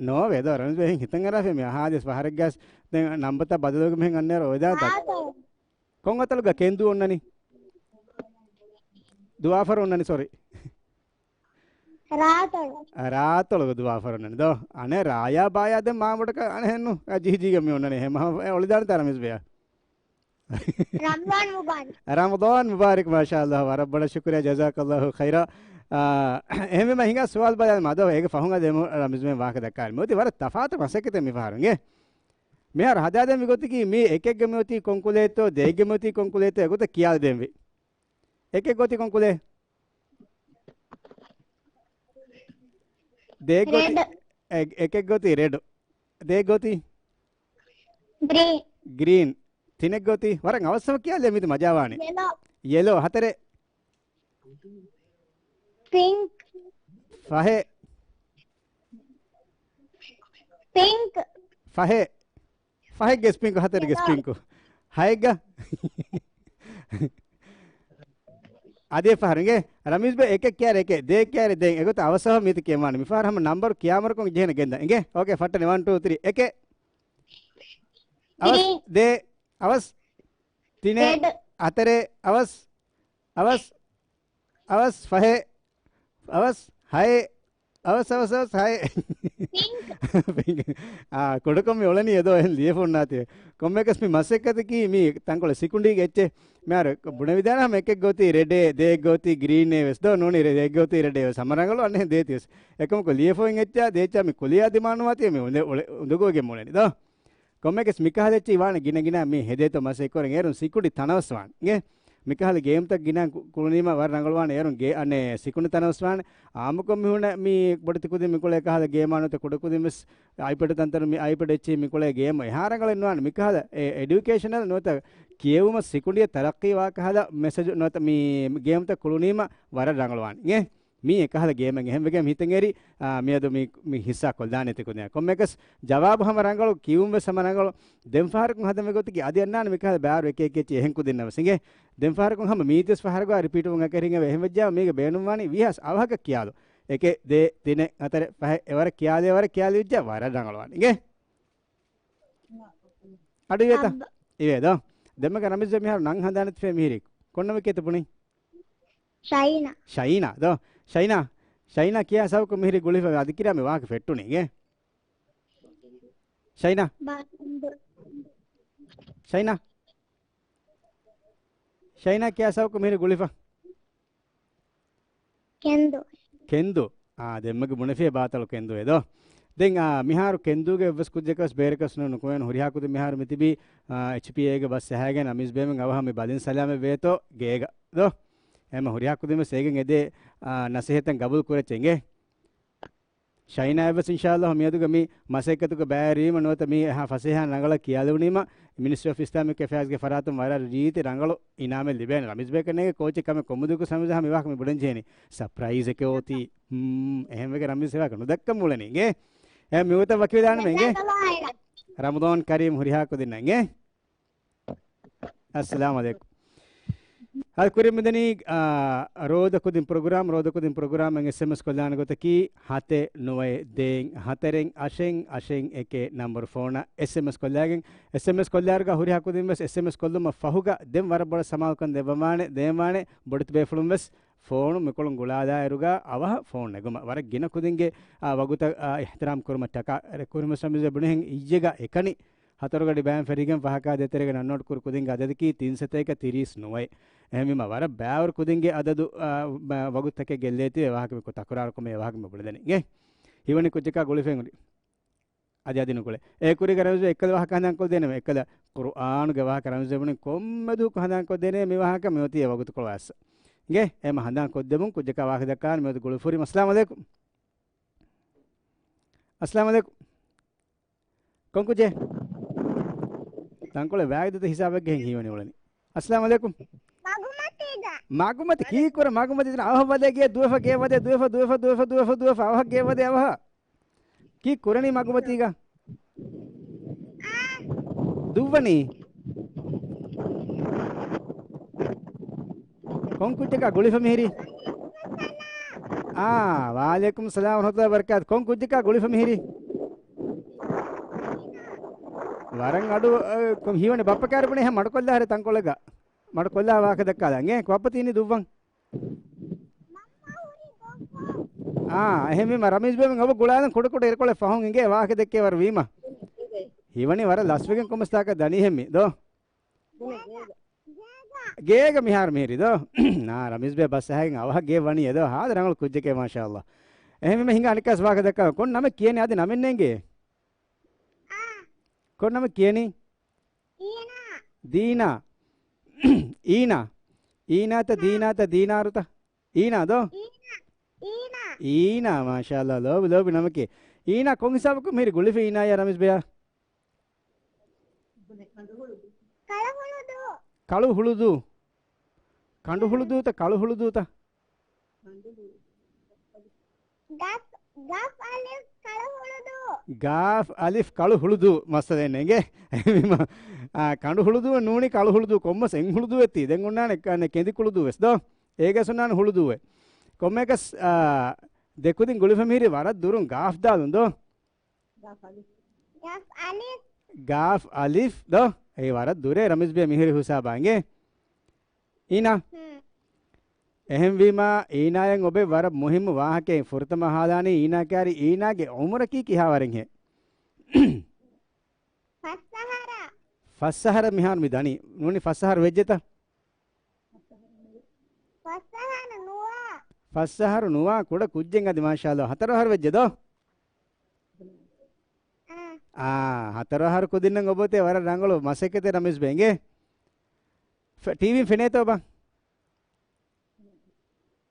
ނޯވޭ ދޯ؟ ރަމީޒް ބޭ ހިތަށް އަރާފި މި އަހާދިސް ފަހަރެއްގަސް ދެން ނަންބަތައް ބަދަލުވެގެން މިހެން އަންނައިރު އޮވެދާތަ؟ ރާތޮޅު. ކޮން އަތޮޅުގަ ކެންދު އޮންނަނީ؟ ދުވާފަރު އޮންނަނީ، ސޮރީ. ރާތޮޅު. އަ، ރާތޮޅުގަ ދުވާފަރު އޮންނަނީ ދޯ؟ އަނެއް ރާޔާ ބާޔާ ދެން މާބޮޑަކަށް އަނެއް ހެންނު. އަ، ޖިހިޖީގަ މި އޮންނަނީ. ހެމަ އެ އޮޅިދާނެތާ ރަމީޒް ބޭޔާ؟ ރަމަޟާން މުބާރަކް. ރަމަޟާން މުބާރަކް، މާޝާﷲ، ވަރަށް ބޮޑަށް ޝުކުރިއްޔާ، ޖަޒާކަﷲ ޚައިރާ. އާ، އެހެންވީމަ ހިނގާ ސުވާލު ބަލާލަމާ ދޯ، އޭގެ ފަހުން އަދި އެމު-، ރަމީޒް މެން ވާހަކަ ދައްކާލި. މިއޮތީ ވަރަށް ތަފާތު މަސައްކަތެއް މިފަހަރު އިނގޭ. މިހާރު ހަދާދޭން މި ގޮތަކީ މީ އެކެއްގަ މިއޮތީ ކޮން ކުލައެއްތޯ، ދޭއްގަ މިއޮތީ ކޮން ކުލައެއްތޯ އެގޮތަށް ކިޔާލަދޭންވީ. އެކެއްގަ އޮތީ ކޮން ކުލައެއް؟ ދޭއްގަ އޮތީ ރެޑް. އެ-، އެކެއްގަ އޮތީ ރެޑް. ދޭއްގަ އޮތީ؟ ގްރީން. ގްރީން. ތިނެއްގަ އޮތީ؟ ވަރަށް އަވަސް އަވަސް ކިޔާލަ މީތި މަޖާވާނެ. ޔެލޯ. ޔެލޯ. ހަތަރެއް؟ ޕިންކް. ފަހެއް؟ ޕިންކް. ފަހެއް. ފަހެއްގެސް ޕިންކު، ހަތަރެއްގެސް ޔެލޯ. ޕިންކު. ހައެއްގަ؟ އަދި އެއް ފަހަރު އިނގޭ. ރަމީޒް ބޭ އެކެއް ކިޔާރެ އެކެއް، ދޭއް ކިޔާރެ ދޭއް. އެގޮތަށް އަވަސް އަވަހަށް މީތި ކިޔަމާނެ. މިފަހަރު ހަމަ ނަންބަރު ކިޔާމަރުކޮށް ޖެހޭނެ ގެންދަން އިނގޭ. އޯކޭ، ފައްޓަނެ، ވަން، ޓޫ، ތްރީ. އެކެއް. އަވަސް. ގްރީން. ދޭއް. އަވަސް. ތިނެއް. ރެޑް. ހަތަރެއް. އަވަސް. އަވަސް. އަވަސް. ފަހެއް. އަވަސް. ހައެއް. އަވަސް، އަވަސް، އަވަސް، ހައެއް. ޕިންކް. ޕިންކް. އާ، ކުޑަކޮށް މި އުޅެނީ އެދޯ އެހެން ލިޔެފަ ހުންނާތީ. ކޮންމެއަކަސް މި މަސައްކަތަކީ މި ތަންކޮޅެއް ސިކުނޑީގެ އެއްޗެއް. މިހާރު ބުނެވިދާނެ ހަމަ އެކެއްގަ އޮތީ ރެޑޭ، ދޭއްގަ އޮތީ ގްރީނޭ ވެސް ދޯ ނޫނީ ރެ-، ދޭއްގަ އޮތީ ރެޑޭ ވެސް. ހަމަ ރަނގަޅު އަންނަ ހެން ދޭތީ ވެސް. އެކަމަކު ލިޔެފަ އޮތް އެއްޗާ ދޭއްޗާ މި ކުލިޔާ ދިމާނުވާތީ މި އުނދެ-، އުޅެ-، އުނދަގޫވެގެން އުޅެނީ ދޯ. ކޮންމެއަކަސް މިކަހަލަ އެއްޗެއް ވާނެ ގިނަ ގިނަ މި ހެދޭތޯ މަސައްކަތް ކުރަން އޭރުން ސިކުނޑި ތަނަވަސް ވާނެ. އިނގޭ؟ މިކަހަލަ ގޭމްތައް ގިނަ ކު-، ކުޅުނީމަ ވަރަށް ރަނގަޅުވާނެ އޭރުން ގޭ-، އަނެއް ސިކުނޑި ތަނަވަސް ވާނެ. އާއްމުކޮށް މި ހުންނަ މި ބޮޑެތި ކުދިން މި ކުޅޭ ކަހަލަ ގޭމާ ނުވަތަ ކުޑަ ކުދިން ވެސް އައިޕެޑް ތަންތަނު މި އައިޕެޑް އެއްޗެއް މި ކުޅޭ ގޭމް އެހާ ރަނގަޅެއް ނުވާނެ. މިކަހަލަ އެ-، އެޑިއުކޭޝަނަލް ނުވަތަ ކިޔެވުމަށް ސިކުނޑިއަށް ތަރައްޤީ ވާ ކަހަލަ މެސެޖު ނުވަތަ މި ގޭމްތައް ކުޅުނީމަ ވަރަށް ރަނގަޅުވާނެ. އިނގޭ؟ މީ އެކަހަލަ ގޭމެއް އެހެންވެގެން ހިތަށް އެރި، އާ، މިއަދު މި، މި ހިއްސާ ކޮށްލާނެތި ކުދިން. ކޮންމެއަކަސް ޖަވާބު ހަމަ ރަނގަޅު، ކިޔުން ވެސް ހަމަ ރަނގަޅު. ދެން ފަހަރަކުން ހަދަން ވެ ގޮތަކީ އަދި އަންނާނެ މިކަހަލަ ބާރު އެކި އެކި އެއްޗެއް އެހެން ކުދިންނަށް ވެސް އިނގޭ. ދެން ފަހަރަކުން ހަމަ މީތިވެސް ފަހަރަކު ރިޕީޓުވުން އެކަށީގެން އެހެން ވެއްޖާ މީގެ ބޭނުންވާނީ ވީހާވެސް އަވަހަކަށް ކިޔާލު. އެކެއް، ދޭއް، ތިނެއް، ހަތަރެއް، ފަހެއް، އެވަރަށް ކިޔާލި، އެވަރަށް ކިޔާލި ވެއްޖާ ވަރަށް ރަނގަޅުވާނެ. އިނގޭ؟ އަޑު އިވޭތަ؟ އައްބަ. އިވޭ ދޯ. ދެންމެގަ ރަމީޒް މިހާރު ނަން ހަނދާނެތިފޭ މިހިރީ. ކޮންނަމެކޭތަ ބުނީ؟ ޝައިނާ. ޝައިނާ ދޯ. ޝައިނާ. ޝައިނާ ކިޔާ ހިސާބަކުން މިހިރީ ގުޅިފަ އަދި ކިރާ މި ވާހަކަ ފެއްޓުނީ އިނގޭ. ޝައިނާ. ބާ-، ޝައިނާ. ޝައިނާ ކިޔާ ހިސާބަކުން މިހިރީ ގުޅިފަ. ކެންދު. ކެންދު. އާ، ދެންމެގެ ބުނެފިޔޭ ބާތަޅު ކެންދުއޭ ދޯ. ދެން، އާ، މިހާރު ކެންދޫގެ އެއްވެސް ކުއްޖަކަސް ބޭރަކަސް ނު-، ނުކުމެވެން ހުރިހާ ކުދިން މިހާރު މިތިބީ، އާ، އެޗްޕީއޭގެ ބަސް ޖަހައިގެން ރަމީޒް ބޭމެން އަވަހަށް މި ބަލިން ސަލާމަތް ވޭތޯ ގޭގަ ދޯ. އެހެންމަ ހުރިހާ ކުދިން ވެސް އޭގެން އެދޭ، އާ، ނަސޭހަތަށް ގަބޫލު ކުރައްޗޭ އިނގޭ. ޝައިނާއަށް ވެސް އިންޝާﷲ މިއަދުގެ މި މަސައްކަތުގެ ބައިވެރިވީމަ ނުވަތަ މި އެހާ ފަސޭހަ ރަނގަޅަށް ކިޔާލެވުނީމަ، މިނިސްޓްރީ އޮފް އިސްލާމިކް އެފެއާޒްގެ ފަރާތުން ވަރަށް ރީތި ރަނގަޅު އިނާމެއް ލިބޭނެ. ރަމީޒް ބޭކަށް ނޭނގެ ކޯޗެއް ކަމެއް ކޮށްމުދުކު ސަމިޒަހާ މި ވާހަކަ މި ބުނަން ޖެހެނީ. ސަޕްރައިޒެކޭ އޮތީ. ހުން، އެހެންވެގެން ރަމީޒް އެ ވާހަކަ ނުދައްކަން އުޅެނީ އިނގޭ. އެ މިވަގުތަށް ވަކިވެލާނަމޭ އިނގޭ. ރަމަޟާން ކަރީމް ހުރިހާ ކުދިންނަށް އިނގޭ. އައްސަލާމު ޢަލައިކުމް. އަދި ކުރިން މިދަނީ، އާ، ރޯދަ ކުދިން ޕްރޮގްރާމް، ރޯދަ ކުދިން ޕްރޮގްރާމް އެސްއެމްއެސް ކޮށްލާނެ ގޮތަކީ ހަތެއް ނުވައެއް ދޭއް ހަތަރެއް އަށެއް އަށެއް އެކެއް ނަންބަރު ފޯނަށް އެސްއެމްއެސް ކޮށްލާގެން، އެސްއެމްއެސް ކޮށްލާއިރުގަ ހުރިހާ ކުދިން ވެސް އެސްއެމްއެސް ކޮށްލުމަށް ފަހުގަ ދެން ވަރަށް ބޮޑަށް ސަމާލުކަން ދެއްވަވާނެ، ދޭންވާނެ ބޮޑެތި ބޭފުޅުން ވެސް ފޯނު މިކޮޅުން ގުޅާލާއިރުގަ އަވަހަށް ފޯނު ނެގުމަށް. ވަރަށް ގިނަ ކުދިންގެ، އާ، ވަގުތަށް، އާ، އިޙްތިރާމް ކުރުމަށްޓަކާ ކުރިމަސް ރަމީޒް ބުނިހެން އިއްޔެގަ އެކަނި ހަތަރު ގަޑި ބައިން ފެށިގެން ފަހަކާ ދޭތެރޭގަ ނަން ނޯޓް ކުރި ކުދިންގެ އަދަދަކީ ތިން ސަތޭކަ ތިރީސް ނުވައެއް. އެހެންވީމަ ވަރަށް ބައިވަރު ކުދިންގެ އަދަދު، އާ، ބަ-، ވަގުތުތަކެއް ގެއްލޭތީ އެ ވާހަކަ މި ކޮ-، ތަކުރާރުކޮށް މި ވާހަކަ މި ބުނެދެނީ. އިނގޭ؟ ހީވަނީ ކުއްޖަކާ ގުޅިފައި ހުރި. އަދި އަދި ނުކުޅޭ. އޭ ކުރީގަ ރަމީޒް އެއްކަލަ ވާހަކަ ހަނދާން ކޮށްދޭނެ، އެއްކަލަ ޤުރުއާނުގެ ވާހަކަ ރަމީޒް ބުނި ކޮންމެ ދުވަހަކު ހަނދާން ކޮށްދޭނެ މި ވާހަކަ މި އޮތީ އެ ވަގުތުކޮޅު އައްސަ. އިނގޭ؟ އެމަ ހަނދާން ކޮށްދެމުން ކުއްޖަކާ ވާހަކަ ދައްކާނެ މި އޮތީ ގުޅިފަ ހުރީމަ. އައްސަލާމު ޢަލައިކުމް. އައްސަލާމު ޢަލައިކުމް. ކޮން ކުއްޖެއް؟ ތަންކޮޅެއް ވާގިދަތަ ހިސާބެއްގެ ހިން ހީވަނީ އުޅެނީ. އައްސަލާމު ޢަލައިކުމް. މަގުމަތީގަ. މަގުމަތި ކީއްކުރެ؟ މަގުމަތި ދިނަ އަވަހަށް ވަދޭ ގެޔަށް ދުވެފަ ގެޔަށް ވަދޭ ދުވެފަ ދުވެފަ ދުވެފަ ދުވެފަ ދުވެފަ އަވަހަށް ގެޔަށް ވަދޭ އަވަހަށް. ކީއްކުރަނީ މަގުމަތީގަ؟ ދުއްވަނީ؟ ކޮން ކުއްޖަކާ ގުޅިފަ މިހިރީ؟ އާ، ވަޢަލައިކުމުއްސަލާމް ވަރަޙްމަތުﷲ ވަބަރަކާތު. ކޮން ކުއްޖަކާ ގުޅިފަ މިހިރީ؟ ވަރަށް އަޑު، އަ، ކޮން ހީވަނީ ބައްޕަ ކާރި ބުނޭ ހަމަ މަޑުކޮށްލާ ހަރެ ތަންކޮޅެއްގަ. މަޑުކޮށްލާ ވާހަކަ ދައްކާލަން. އޭ، ކޮއްޕަ ތީނީ ދުއްވަން. އާ، އެހެންވީމަ ރަމީޒް ބޭބެން އަވަ ގުޅާލަން ކުޑަކުޑަ އިރުކޮޅެއް ފަހުން އިނގޭ ވާހަކަ ދެއްކޭ ވަރު ވީމަ. ހީވަނީ ވަރަށް ލަސްވެގެން ކޮމެސް ތާކަށް ދަނީހެން މި ދޯ. ގޭގަ މިހާރު މިހިރީ ދޯ؟ ނާ، ރަމީޒް ބޭ ބަސް އަހައިގެން އަވަހަށް ގެ ވަނީ އެ ދޯ؟ ހާދަ ރަނގަޅު ކުއްޖެކޭ، މާޝާﷲ. އެހެންވީމަ ހިނގާ އަނެއްކާސް ވާހަކަ ދައްކާ. ކޮން ނަމެއް ކިޔަނީ އަދި ނަމެއް ނޭނގޭ؟ އާ. ކޮން ނަމެއް ކިޔަނީ؟ އީނާ. ދީނާ. އީނާ. އީނާތަ ދީނާތަ ދީނާރުތަ؟ އީނާ ދޯ؟ އީނާ. އީނާ. އީނާ، މާޝާﷲ، ލޯބި، ލޯބި ނަމެކޭ. އީނާ، ކޮން ހިސާބަކުން މިހިރީ ގުޅިފަ އީނާޔާ ރަމީޒް ބެޔާ؟ ކަޅު ހުޅުދޫ. ކަޅު ހުޅުދޫ. ކަނޑު ހުޅުދޫތަ، ކަޅު ހުޅުދޫތަ؟ ގާފް، ގާފް އަލިފް ކަޅު ހުޅުދޫ. ގާފް އަލިފް ކަޅު ހުޅުދޫ މައްސަލައެއް ނޭނގޭ. އެހެންވީމަ، އާ، ކަނޑު ހުޅުދޫ ނޫނީ ކަޅު ހުޅުދޫ ކޮންމަސް އެއް ހުޅުދޫ އެއްތީ. ދެން އޮންނާނެ ކަ-، ކެނދި ކުޅުދޫ ވެސް ދޯ. އޭގަސް އޮންނާނެ ހުޅުދޫއެއް. ކޮންމެއަކަސް، އާ، ދެކުދިން ގުޅިފަ މިހިރީ ވަރަށް ދުރުން ގާފް ދާލުން ދޯ. ގާފް އަލިފް. ގާފް އަލިފް ދޯ؟ އެއީ ވަރަށް ދުރޭ ރަމީޒް ބޭ މިހިރި ހުސާބާ އިނގޭ. އީނާ. ހުން. އެހެންވީމާ، އީނާޔަށް އޮބެ ވަރަށް މުހިއްމު ވާހަކައެއް ފުރަތަމަ އަހާލާނީ އީނާ ކާރި އީނާގެ އުމުރަކީ ކިހާވަރެއްހޭ؟ ފަސް އަހަރަށް. ފަސް އަހަރަށް މިހާރު މި ދަނީ. ނޫނީ ފަސް އަހަރު ވެއްޖެތަ؟ ފަސް އަހަރު ނުވާ. ފަސް އަހަރު ނުވާ ކުޑަ ކުއްޖެއް އަދި މާޝާﷲ. ހަތަރު އަހަރު ވެއްޖެ ދޯ؟ އާ. އާ، ހަތަރު އަހަރު ކުދިންނަށް އޮބޮތޭ ވަރަށް ރަނގަޅު މަސައްކަތެއް ރަމީޒް ބޭ އިނގޭ. ފެ-، ޓީވީން ފެނޭތޯ ބާ؟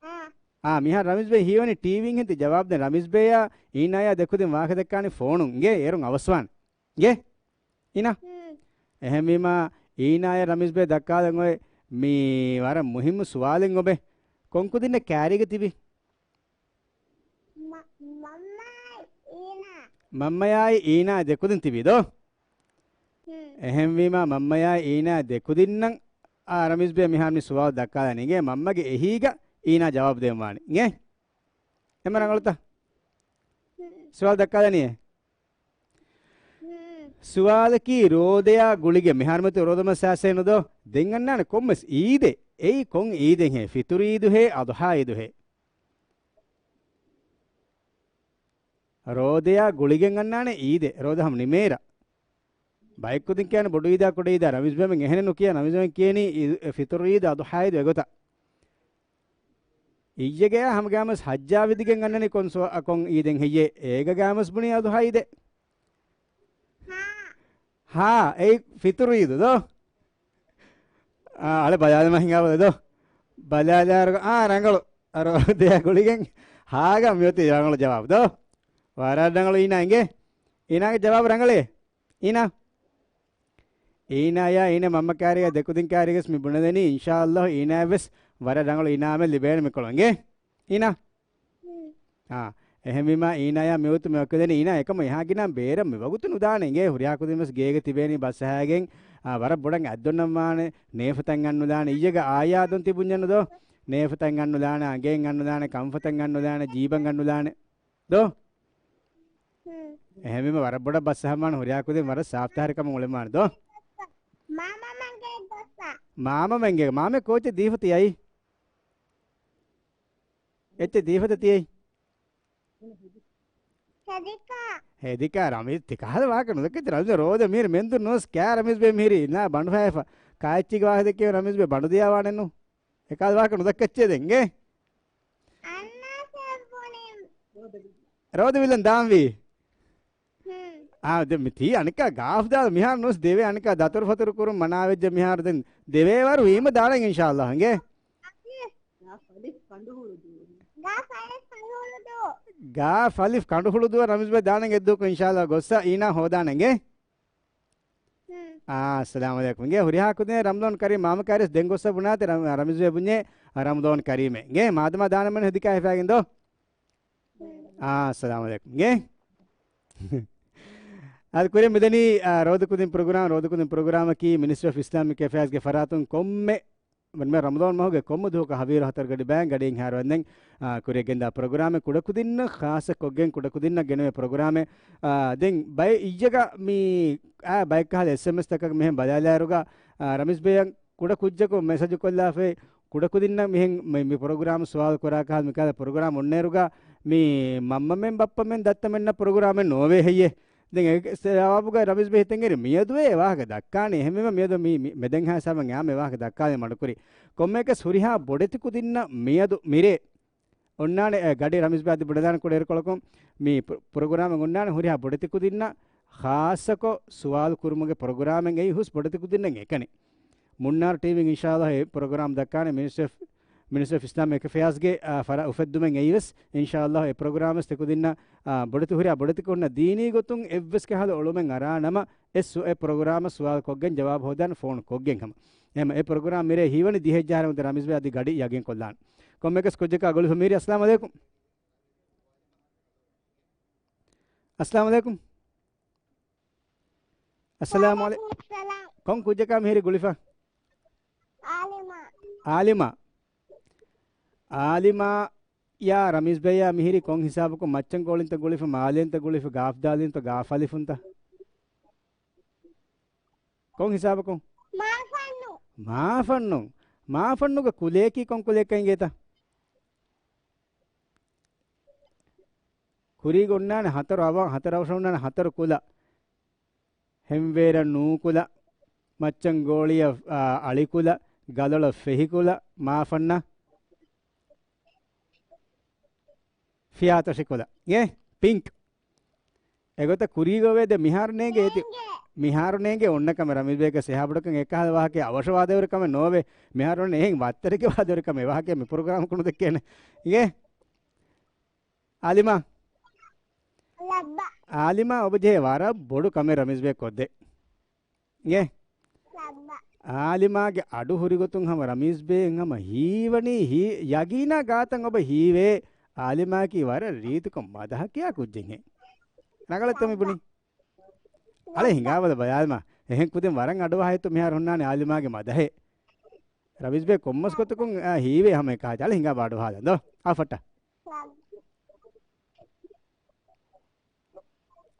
އާ. އާ، މިހާރު ރަމީޒް ބޭ ހީވަނީ ޓީވީން ހެން ތި ޖަވާބު ދޭން. ރަމީޒް ބޭޔާ އީނާޔާ ދެކުދިން ވާހަކަ ދައްކާނީ ފޯނުން އިނގޭ. އޭރުން އަވަސްވާނެ. އިނގޭ؟ އީނާ؟ ހުން. އެހެންވީމާ، އީނާޔަށް ރަމީޒް ބޭ ދައްކާލަން އޮތް މި ވަރަށް މުހިއްމު ސުވާލެއް އޮބެ. ކޮން ކުދިންނެއް ކާރީގަ ތިބީ؟ މަ-، މަންމައާއި އީނާ. މަންމަޔާއި އީނާ ދެކުދިން ތިބީ ދޯ؟ ހުން. އެހެންވީމާ، މަންމަޔާއި އީނާ ދެކުދިންނަށް، އާ، ރަމީޒް ބޭ މިހާރު މި ސުވާލު ދައްކާލަނީ. އިނގޭ، މަންމަގެ އެހީގަ އީނާ ޖަވާބު ދޭން ވާނެ. އިނގޭ؟ އެންމެ ރަނގަޅުތަ؟ ހުން. ސުވާލު ދައްކާލަނީއޭ؟ ހުން. ސުވާލަކީ ރޯދަޔާ ގުޅިގެން މިހާރު މަތި ރޯދަ މަސް ސާސޭނު ދޯ؟ ދެން އަންނާނެ ކޮންމެސް އީދެއް. އެއީ ކޮން އީދެއްހޭ؟ ފިތުރު އީދުހޭ، އަޟުޙާ އީދުހޭ؟ ރޯދަޔާ ގުޅިގެން އަންނާނެ އީދެއް. ރޯދަ ހަމަ ނިމޭރަ. ބައެއްކުދިން ކިޔާނެ ބޮޑު އީދާ ކުޑަ އީދާ. ރަމީޒް ބޭމެން އެހެނެއް ނުކިޔާ. ރަމީޒް ބޭމެން ކިޔަނީ އީ-، ފިތުރު އީދު، އަޟުޙާ އީދު އެގޮތަށް. އިއްޔެގެޔާ ހަމަ ގާމަސް ހައްޖާ ވިދިގެން އަންނަނީ ކޮން ސުވާ-، ކޮން އީދެއް ހެއްޔޭ؟ އޭގަ ގާމަސް ބުނީ އަޟުޙާ އީދެއް. ހާ. ހާ، އެއީ ފިތުރު އީދު ދޯ؟ އާ، އަޅެ ބަލާލަމާ ހިނގާބަލަ ދޯ؟ ބަލާލާރު، އާ، ރަނގަޅު. އަރޯ ދެޔަ ގުޅިގެން ހާގަ މިއޮތީ ރަނގަޅު ޖަވާބު ދޯ؟ ވަރަށް ރަނގަޅު އީނާ އިނގޭ. އީނާގެ ޖަވާބު ރަނގަޅޭ. އީނާ. އީނާޔާ އީނާ މަންމަ ކާރިގަ ދެކުދިން ކާރިގަސް މި ބުނެދެނީ، އިންޝާﷲ އީނާޔަށް ވެސް ވަރަށް ރަނގަޅު އިނާމެއް ލިބޭނެ މިކޮޅުން އިނގޭ. އީނާ. އާ، އެހެންވީމާ އީނާޔާ މިވަގުތު މި ވަކިވެދެނީ އީނާ އެކަމަށް އެހާ ގިނަ ބޭރަށް މި ވަގުތު ނުދާނެ އިނގޭ. ހުރިހާ ކުދިން ވެސް ގޭގަ ތިބޭނީ ބަސް އަހާގެން، އާ، ވަރަށް ބޮޑަށް އަތްދޮންނަން ވާނެ. ނޭފަތައް އަންނުލާނެ. އިއްޔެގަ އާޔާ އަތްދޮން ތިބުންޏެއްނު ދޯ؟ ނޭފަތައް އަންނުލާނެ، އަނގައިން އަންނުލާނެ، ކަންފަތައް އަންނުލާނެ، ޖީބަށް އަންނުލާނެ. ދޯ؟ ހުން. އެހެންވީމަ ވަރަށް ބޮޑަށް ބަސް އަހަންވާނެ. ހުރިހާ ކުދިން ވަރަށް ސާފްތަހާރިކަމުން އުޅެންވާނެ ދޯ؟ މާމަ މަންގޭ ގޮއްސަ. މާމަ މަންގޭ. މާމެ ކޯޗެއް ދީފަ ތިޔައީ؟ އެއްޗެއް ދީފަތަ ތިޔައީ؟ ހެދިކާ. ހެދިކާ ރަމީޒް ތި ކަހަލަ ވާހަކަ ނުދައްކައްޗޭ ރަމީޒް. ރޯދަ މީރި މެންދުރު ނޯސް ކާ ރަމީޒް ބޭ މީރި ނާ ބަނޑުފައިފަ. ކާއެއްޗިގެ ވާހަކަ ދެއްކޭ ރަމީޒް ބޭ ބަނޑު ދިޔާ ވާނެއްނު. އެކާލަ ވާހަކަ ނުދައްކައްޗޭ ދެން އިނގޭ. ރޯދަ ވިލަން ދާންވީ. ހުން. އާ، ދެ މި ތީ އަނެއްކާ ގާފް ދާލަ މިހާރު ނުވެސް ދެވޭ އަނެއްކާ ދަތުރު ފަތުރު ކުރުން މަނާވެއްޖެ މިހާރު ދެން ދެވޭވަރު ވީމަ ދާނެ އިންޝާﷲ އިނގޭ. ގާފް އަލިފް ކަނޑުހުޅުދޫ. ގާފް އަލިފް ކަނޑުހުޅުދޫ ރަމީޒް ބޭ ދާނެ އެއްދުވަހަކު އިންޝާﷲ ގޮއްސަ އީނާ ހޯދާނެ އިނގޭ. ހުން. އާ، އައްސަލާމު ޢަލައިކުމް. އިނގޭ ހުރިހާ ކުދިން ރަމަޟާން ކަރީމް މާމަ ކާރިސް ދެން ގޮއްސަ ބުނާތި ރަމް-، ރަމީޒް ބޭ ބުންޏޭ ރަމަޟާން ކަރީމޭ. އިނގޭ މާދަމާ ދާނަމެން ހެދިކާ ހިފާގެން ދޯ؟ އާ، އައްސަލާމު ޢަލައިކުމް. އިނގޭ؟ އަދި ކުރިން މިދަނީ، އާ، ރޯދަކުދިން ޕްރޮގްރާމް، ރޯދަކުދިން ޕްރޮގްރާމަކީ މިނިސްޓްރީ އޮފް އިސްލާމިކް އެފެއާޒްގެ ފަރާތުން ކޮންމެ މި ރަމަޟާން މަހުގެ ކޮންމެ ދުވަހަކު ހަވީރު ހަތަރު ގަޑި ބައިން ގަޑިއިން ހާރުވަންދެން، އާ، ކުރިއަށް ގެންދާ ޕްރޮގްރާމެއް ކުޑަކުދިންނަށް ޚާއްޞަ ކޮށްގެން ކުޑަކުދިންނަށް ގެނެވޭ ޕްރޮގްރާމެއް. އާ، ދެން ބައެއް އިއްޔެގަ މި، އާ، ބައެއްކަހަލަ އެސްއެމްއެސް ތަކަކަށް މިހެން ބަލާލާއިރުގަ، އާ، ރަމީޒް ބޭއަށް ކުޑަ ކުއްޖަކު މެސެޖު ކޮށްލާފައި، ކުޑަކުދިންނަށް މިހެން މި، މި ޕްރޮގްރާމް ސުވާލު ކުރާ ކަހަލަ މިކަހަލަ ޕްރޮގްރާމް އޮންނައިރުގަ، މި މަންމަމެން ބައްޕަމެން ދައްތަމެންނަށް ޕްރޮގްރާމެއް ނޯވޭ ހެއްޔޭ؟ ދެން އެ ޖަވާބުގަ ރަމީޒް ބެ ހިތަށް އެރި މިއަދު އެ ވާހަކަ ދައްކާނީ. އެހެންވީމަ މިއަދު މި، މި މެދެންހާ ހިސާބަށް އާންމު ވާހަކަ ދައްކާލީ މަޑުކުރީ. ކޮންމެއަކަސް ހުރިހާ ބޮޑެތި ކުދިންނަށް މިއަދު މިރޭ އޮންނާނެ، އެ، ގަޑި ރަމީޒް ބެ އަދި ބުނެދާނެ ކުޑައިރުކޮޅަކުން މި ޕްރޮ-، ޕްރޮގްރާމެއް އޮންނާނެ ހުރިހާ ބޮޑެތި ކުދިންނަށް ޚާއްޞަކޮށް ސުވާލު ކުރުމުގެ ޕްރޮގްރާމެއް އެއީ ހުސް ބޮޑެތި ކުދިންނަށް އެކަނި. މުންނާރު ޓީވީން އިންޝާﷲ އެ ޕްރޮގްރާމް ދައްކާނެ މިނިސްޓްރީ އޮފް، މިނިސްޓްރީ އޮފް އިސްލާމިކް އެފެއާޒްގެ، އާ، ފަރާތް އުފެއްދުމެއް އެއީވެސް އިންޝާﷲ އެ ޕްރޮގްރާމް ވެސް ތިކުދިންނަށް، އާ، ބޮޑެތި ހުރިހާ ބޮޑެތި ކުދިންނަށް ދީނީ ގޮތުން އެއްވެސް ކަހަލަ އޮޅުމެއް އަރާ ނަމަ އެ ސު-، އެ ޕްރޮގްރާމަށް ސުވާލު ކޮށްގެން ޖަވާބު ހޯދާނެ ފޯނު ކޮށްގެން ހަމަ. އެހެން އެ ޕްރޮގްރާމް މިރޭ ހީވަނީ ދިހައެއް ޖަހާއިރު ރަމީޒް ބެ އަދި ގަޑި ޔަގީން ކޮށްލާނެ. ކޮންމެއަކަސް ކުއްޖަކާ ގުޅިފަ މިހިރީ. އައްސަލާމު ޢަލައިކުމް. އައްސަލާމު ޢަލައިކުމް. އައްސަލާމު ޢަލައި-، ވަޢަލައިކުމުއްސަލާމް. ކޮން ކުއްޖަކާ މިހިރީ ގުޅިފަ؟ އާލިމާ. އާލިމާ. އާލިމާ ޔާ ރަމީޒް ބެއާ މިހިރީ ކޮން ހިސާބަކުން؟ މައްޗަންގޯޅިންތަ ގުޅިފަ، މާލޭންތަ ގުޅިފަ، ގާފްދާލިންތަ ގާފަލިފުންތަ؟ ކޮން ހިސާބަކުން؟ މާފަންނު. މާފަންނު. މާފަންނުގެ ކުލަޔަކީ ކޮން ކުލަޔަކަށް އިނގޭތަ؟ ކުރީގަ އޮންނާނެ ހަތަރު އަވަށް، ހަތަރު އަވަށަށް އޮންނާނެ ހަތަރު ކުލަ. ހެންވޭރަށް ނޫކުލަ، މައްޗަން ގޯޅިއަށް، އާ، އަޅިކުލަ، ގަލޮޅަށް ފެހިކުލަ، މާފަންނަށް ފިޔާތޮށިކުލަ. އޭ، ޕިންކް. އެގޮތަށް ކުރީގަ އޮވޭ ދެ މިހާރު ނޭނގެ އޭތި. ނޭނގެ. މިހާރު ނޭނގެ އޮންނަ ކަމެއް ރަމީޒް ބޭކަސް އެހާ ބޮޑަކަށް އެކަހަލަ ވާހަކަ އަވަށަށް ވާދެވުރި ކަމެއް ނޯވޭ. މިހާރު އޮންނަ އެހެން ވައްތަރެއްގެ ވާދެވުރި ކަމެއް ވާހަކަ މި ޕްރޮގްރާމް ކުނުދެއްކޭނެ. އޭ. އާލިމާ. ލައްބަ. އާލިމާ އޮބަ ޖެހޭ ވަރަށް ބޮޑު ކަމެއް ރަމީޒް ބޭ ކޮށްދޭ. އޭ. ލައްބަ. އާލިމާގެ އަޑު ހުރިގޮތުން ހަމަ ރަމީޒް ބޭ ހަމަ ހީވަނީ ހީ-، ޔަގީނާ ގާތަށް އޮބަ ހީވޭ އާލިމާއަކީ ވަރަށް ރީތިކޮށް މަދަހަ ކިޔާ ކުއްޖެއްހެން. ރަނގަޅަށްތޯ މި ބުނީ؟ އަޅެ ހިނގާބަލަ ބަޔާލްމާ. އެހެން ކުދިން ވަރަށް އަޑުއަހައިތު މިހާރު ހުންނާނެ އާލިމާގެ މަދަހެއް. ރަމީޒް ބޭ ކޮންމަސް ގޮތަކުން، އާ، ހީވޭ ހަމަ އެކަހަލަ. އަޅެ ހިނގާ ބާޑު ހާލަން ދޯ. އާ ފައްޓާ.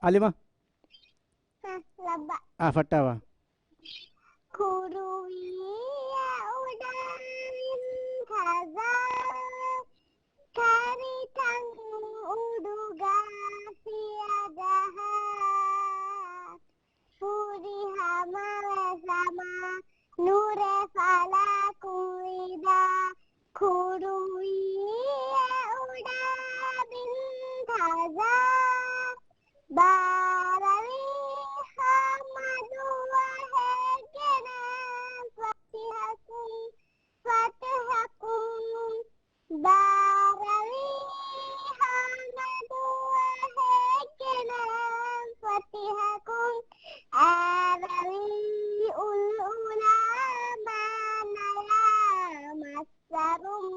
އާލިމާ. ހަ، ލައްބަ. އާ ފައްޓާވާ. ކުރުވީއަށް އުޑާ ވިންތަޒާ، ކަރިތަން އުޑުގަ ފިޔަދަހާ، ފުރިހަމަވެސް ހަމަ ނުރެ ފަލަކުން ވިދާ، ކުރުވީއަށް އުޑާ ވިންތަޒާ، ބާރަވީ ހަމަ ދުވަހެއްގެ ނަން ފަތިހަކުން، ފަތިހަކުން، ބާރަވީ ހަމަ ދުވަހެއްގެ ނަން ފަތިހަކުން، އާރަވީ އުލްއުލާ މާނަޔާ މައްސަރުން،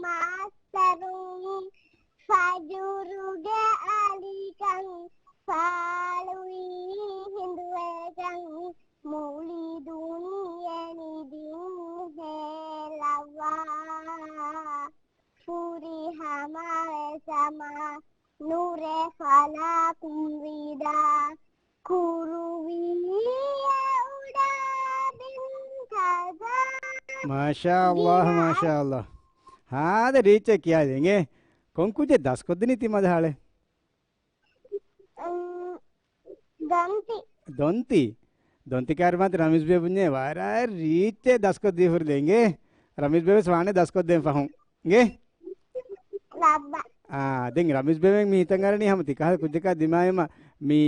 މައްސަރުން، ފަޖުރުގެ އަލިކަން، ފާޅުވީ ހިނދުއެކަން، މުއުލިދުން އެނިދިން ހޭލަވާ، ފުރިހަމަވެސް ހަމަ ނުރެ ފަލަކުން ވިދާ، ކުރުވީއަށް އުޑާ ވިންތަޒާ. މާޝާﷲ، ގިނަ. މާޝާﷲ. ހާދަ ރީއްޗެއް ކިޔާލި އިނގޭ. ކޮން ކުއްޖެއް ދަސްކޮށްދިނީ ތި މަދަހަޅެ؟ އުން، ދޮންތި. ދޮންތި. ދޮންތި ކާރި މާތި ރަމީޒް ބޭ ބުންޏޭ ވަރަށް ރީއްޗެއް ދަސްކޮށްދީފުރިލެ އިނގޭ. ރަމީޒް ބޭ ވެސް ވާނެ ދަސްކޮށްދޭން ފަހުން. އިނގޭ؟ ލައްބަ. އާ، ދެން ރަމީޒް ބޭ މި ހިތަށް އަރަނީ ހަމަ ތި ކަހަލަ ކުއްޖަކާ ދިމާވީމަ މި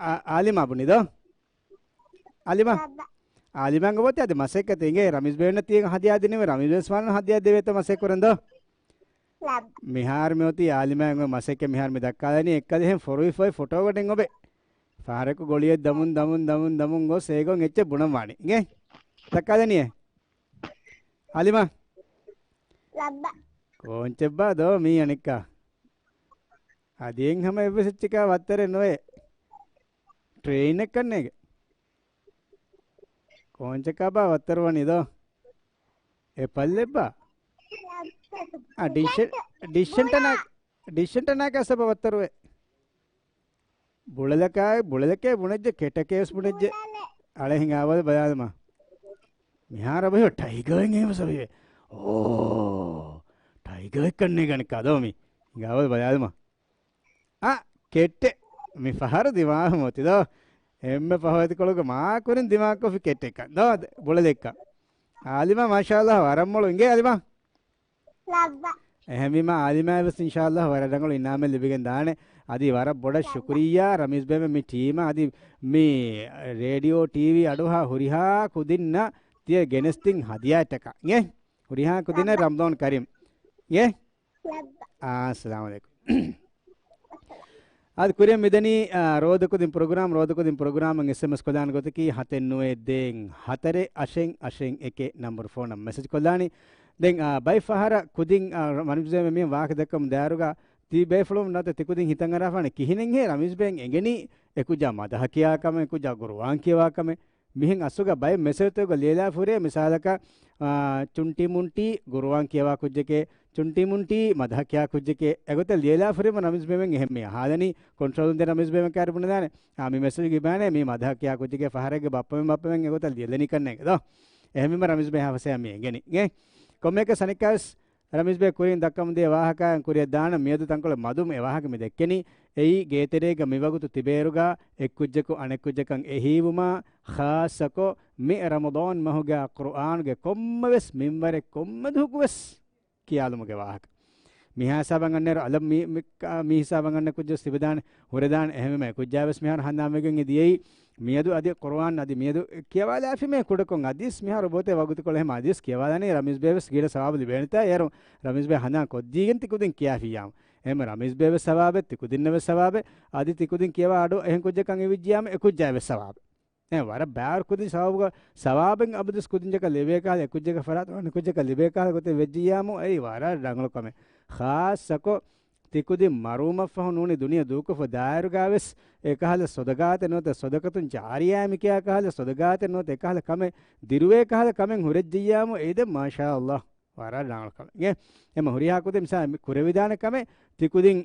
އާ-، އާލިމާ ބުނި ދޯ؟ އާލިމާ؟ ލައްބަ. އާލިމާ އޮބަ އޮތީ އަދި މަސައްކަތެއް އިނގޭ ރަމީޒް ބޭންނަށް ތިޔަ ހަދިޔާ ދިނިވެ ރަމީޒް ވެސް ވާނަން ހަދިޔާ ދެވޭތޯ މަސައްކަތް ކުރަން ދޯ؟ ލައްބަ. މިހާރު މި އޮތީ އާލިމާ އެނގުމެ މަސައްކަތް މިހާރު މި ދައްކާލަނީ އެއްކަލަ އެހެން ފޮރުވިފައި ފޮޓޯ ގަޑެއް އޮބެ. ފަހަރަކު ގޮޅިއެއް ދަމުން ދަމުން ދަމުން ދަމުން ގޮސް އޭގޮން އެއްޗެއް ބުނަން ވާނީ. އިނގޭ؟ ދައްކާލަނީއޭ؟ އާލިމާ؟ ލައްބަ. ކޯންޗެއްބާ ދޯ މީ އަނެއްކާ؟ އަދި އެން ހަމަ އެއްވެސް އެއްޗެކާ ވައްތަރެއް ނުވޭ. ޓްރެއިނެއް ކަންނޭގެ. ކޯންޗަކާބާ ވައްތަރު ވަނީ ދޯ؟ އެ ޕައްލެއްބާ؟ އާ، ޑިޝެ-، ޑިޝެންޓަނާ-، ޑިޝެންޓަނާކާ ސަބަ ވައްތަރުވޭ. ބުޅަލަކާއި، ބުޅަލަކޭ ބުނެއްޖެ، ކެޓަކޭ ވެސް ބުނެއްޖެ. ބުޅަލެއް. އަޅެ ހިނގާބަލަ ބަލާލަމާ. މިހާރު ބަހި ޓައިގަރެއް އެހެން ސަބަ އޮވޭ. އޯ، ޓައިގަރެއް ކަންނޭ ގަނެ ކަދޯ މީ. ހިނގާބަލަ ބަލާލަމާ. އާ، ކެއްޓެއް. މި ފަހަރު ދިމާވުމު އޮތީ ދޯ. އެންމެ ފަހު އެތިކޮޅުގަ މާ ކުރިން ދިމާކޮށްފި ކެއްޓެއްކަން ދޯ. ބުޅަލެއްކަން. އާލިމާ މާޝާﷲ ވަރަށް މޮޅު އިނގޭ އާލިމާ. ލައްބަ. އެހެންވީމާ އާލިމާއަށް ވެސް އިންޝާﷲ ވަރަށް ރަނގަޅު އިނާމެއް ލިބިގެން ދާނެ. އަދި ވަރަށް ބޮޑަށް ޝުކުރިއްޔާ ރަމީޒް ބޭބެ މި ޓީމަށް އަދި މި ރޭޑިއޯ ޓީވީ އަޑުއަހާ ހުރިހާ ކުދިންނަށް ތިޔަ ގެނެސްދިން ހަދިޔާއެއްޓަކާ. އިނގޭ؟ ހުރިހާ ކުދިންނަށް ރަމްޟާން ކަރީމް. އިނގޭ؟ އާ، އައްސަލާމު ޢަލައިކުމް. އަދި ކުރިއަށް މިދަނީ، އާ، ރޯދަކުދިން ޕްރޮގްރާމް، ރޯދަކުދިން ޕްރޮގްރާމަށް އެސްއެމްއެސް ކޮށްލާނެ ގޮތަކީ ހަތެއް ނުވައެއް ދޭއް ހަތަރެއް އަށެއް އަށެއް އެކެއް ނަންބަރު ފޯނަށް މެސެޖް ކޮށްލާނީ. ދެން، އާ، ބައެއް ފަހަރަށް ކުދިން، އާ، ރަމީޒް ބޭ މި ވާހަކަ ދައްކަމުން ދާއިރުގަ ތި ބޭފުޅުން ނުވަތަ ތި ކުދިން ހިތަށް އަރާފާނެ ކިހިނެއްހޭ ރަމީޒް ބޭން އެނގެނީ އެކުއްޖާ މަދަހަ ކިޔާ ކަމެއް، އެކުއްޖާ ގުރުއާން ކިޔަވާ ކަމެއް. މިހެން އަސްލުގަ ބައެއް މެސެޖުތަކުގަ ލިޔެލާފަ ހުރޭ މިސާލަކަށް، އާ، ޗުންޓީ މުންޓީ ގުރުއާން ކިޔަވާ ކުއްޖެކޭ، ޗުންޓީ މުންޓީ މަދަހަ ކިޔާ ކުއްޖެކޭ، އެގޮތަށް ލިޔެލާފަ ހުރީމަ ރަމީޒް ބޭބެން އެހެން މި އަހާލަނީ، ކޮންޓްރޯލުން ދެން ރަމީޒް ބޭބެން ކާރި ބުނެދާނެ. އާ، މި މެސެޖު ގިބާނެ މީ މަދަހަ ކިޔާ ކުއްޖެކޭ ފަހަރެއްގެ ބައްޕަމެން ބައްޕަމެން އެގޮތަށް ލިޔެލަނީ ކަންނޭނގެ ދޯ. އެހެންވީމަ ރަމީޒް ބޭ އެހާ ފަސޭހަ މި އެނގެނީ. އިނގޭ؟ ކޮންމެއަކަސް އަނެއްކާވެސް ރަމީޒް ބޭ ކުރިން ދައްކަމުން ދިޔަ ވާހަކައިން ކުރިއަށް ދާނަން. މިއަދު ތަންކޮޅެއް މަދުން އެ ވާހަކަ މި ދެއްކެނީ. އެއީ ގޭތެރޭގަ މިވަގުތު ތިބޭއިރުގަ އެއްކުއްޖަކު އަނެއްކުއްޖަކަށް އެހީވުމާ، ޚާއްޞަކޮށް މި ރަމަޟާން މަހުގަ ޤުރުއާނުގެ ކޮންމެވެސް މިންވަރެއް ކޮންމެ ދުވަހަކުވެސް ކިޔާލުމުގެ ވާހަކަ. މިހާ ހިސާބަށް އަންނައިރު އަލަށް މި، މި، މި ހިސާބަށް އަންނަ ކުއްޖެއް ތިބެދާނެ، ހުރެދާނެ. އެހެންވީމަ އެކުއްޖާވެސް މިހާރު ހަނދާންވެގެން ދިޔައީ. މިއަދު އަދި ޤުރުއާން އަދި މިއަދު ކިޔަވާލާފީމޭ ކުޑަކޮށް އަދިސް މިހާރު ބޮތެ ވަގުތުކޮޅެއް ހަމަ އަދިސް ކިޔަވާލާނީ ރަމީޒް ބޭވެސް ގިނަ ސަވާބު ލިބޭނެތާ އޭރު ރަމީޒް ބޭ ހަނދާން ކޮށްދީގެން ތިކުދިން ކިޔާފިއްޔާމު. އެހެން ރަމީޒް ބޭވެސް ސަވާބެއް، ތިކުދިންނަށްވެސް ސަވާބެއް، އަދި ތިކުދިން ކިޔަވާ އަޑު އެހެން ކުއްޖަކަށް އެވިއްޖިޔާމު އެކުއްޖާވެސް ސަވާބެއް. އެ ވަރަށް ބާރު ކުދިން ސަވާބުގަ، ސަވާބެއް އަބަދުސް ކުދިންޖަކަށް ލިބޭ ކަހަލަ، އެކުއްޖަކަށް ފަރާތު އަނެކުއްޖަކަށް ލިބޭ ކަހަލަ ގޮތެއް ވެއްޖިއްޔާމު، އެއީ ވަރަށް ރަނގަޅު ކަމެއް. ޚާއްޞަކޮށް ތިކުދިން މަރުވުމަށްފަހު ނޫނީ ދުނިޔެ ދޫކޮށްފަ ދާއިރުގަވެސް އެކަހަލަ ޞަދަޤާތެއް ނުވަތަ ޞަދަޤަތުން ޖާރިޔާ މިކިޔާ ކަހަލަ ޞަދަޤާތެއް ނުވަތަ އެކަހަލަ ކަމެއް ދިރުވޭ ކަހަލަ ކަމެއް ހުރެއްޖިއްޔާމު، އެއީ ދެން މާޝާﷲ ވަރަށް ރަނގަޅު ކަމެއް. އެ، އެމަ ހުރިހާ ކުދިން މިސާ މި ކުރެވިދާނެ ކަމެއް ތިކުދިން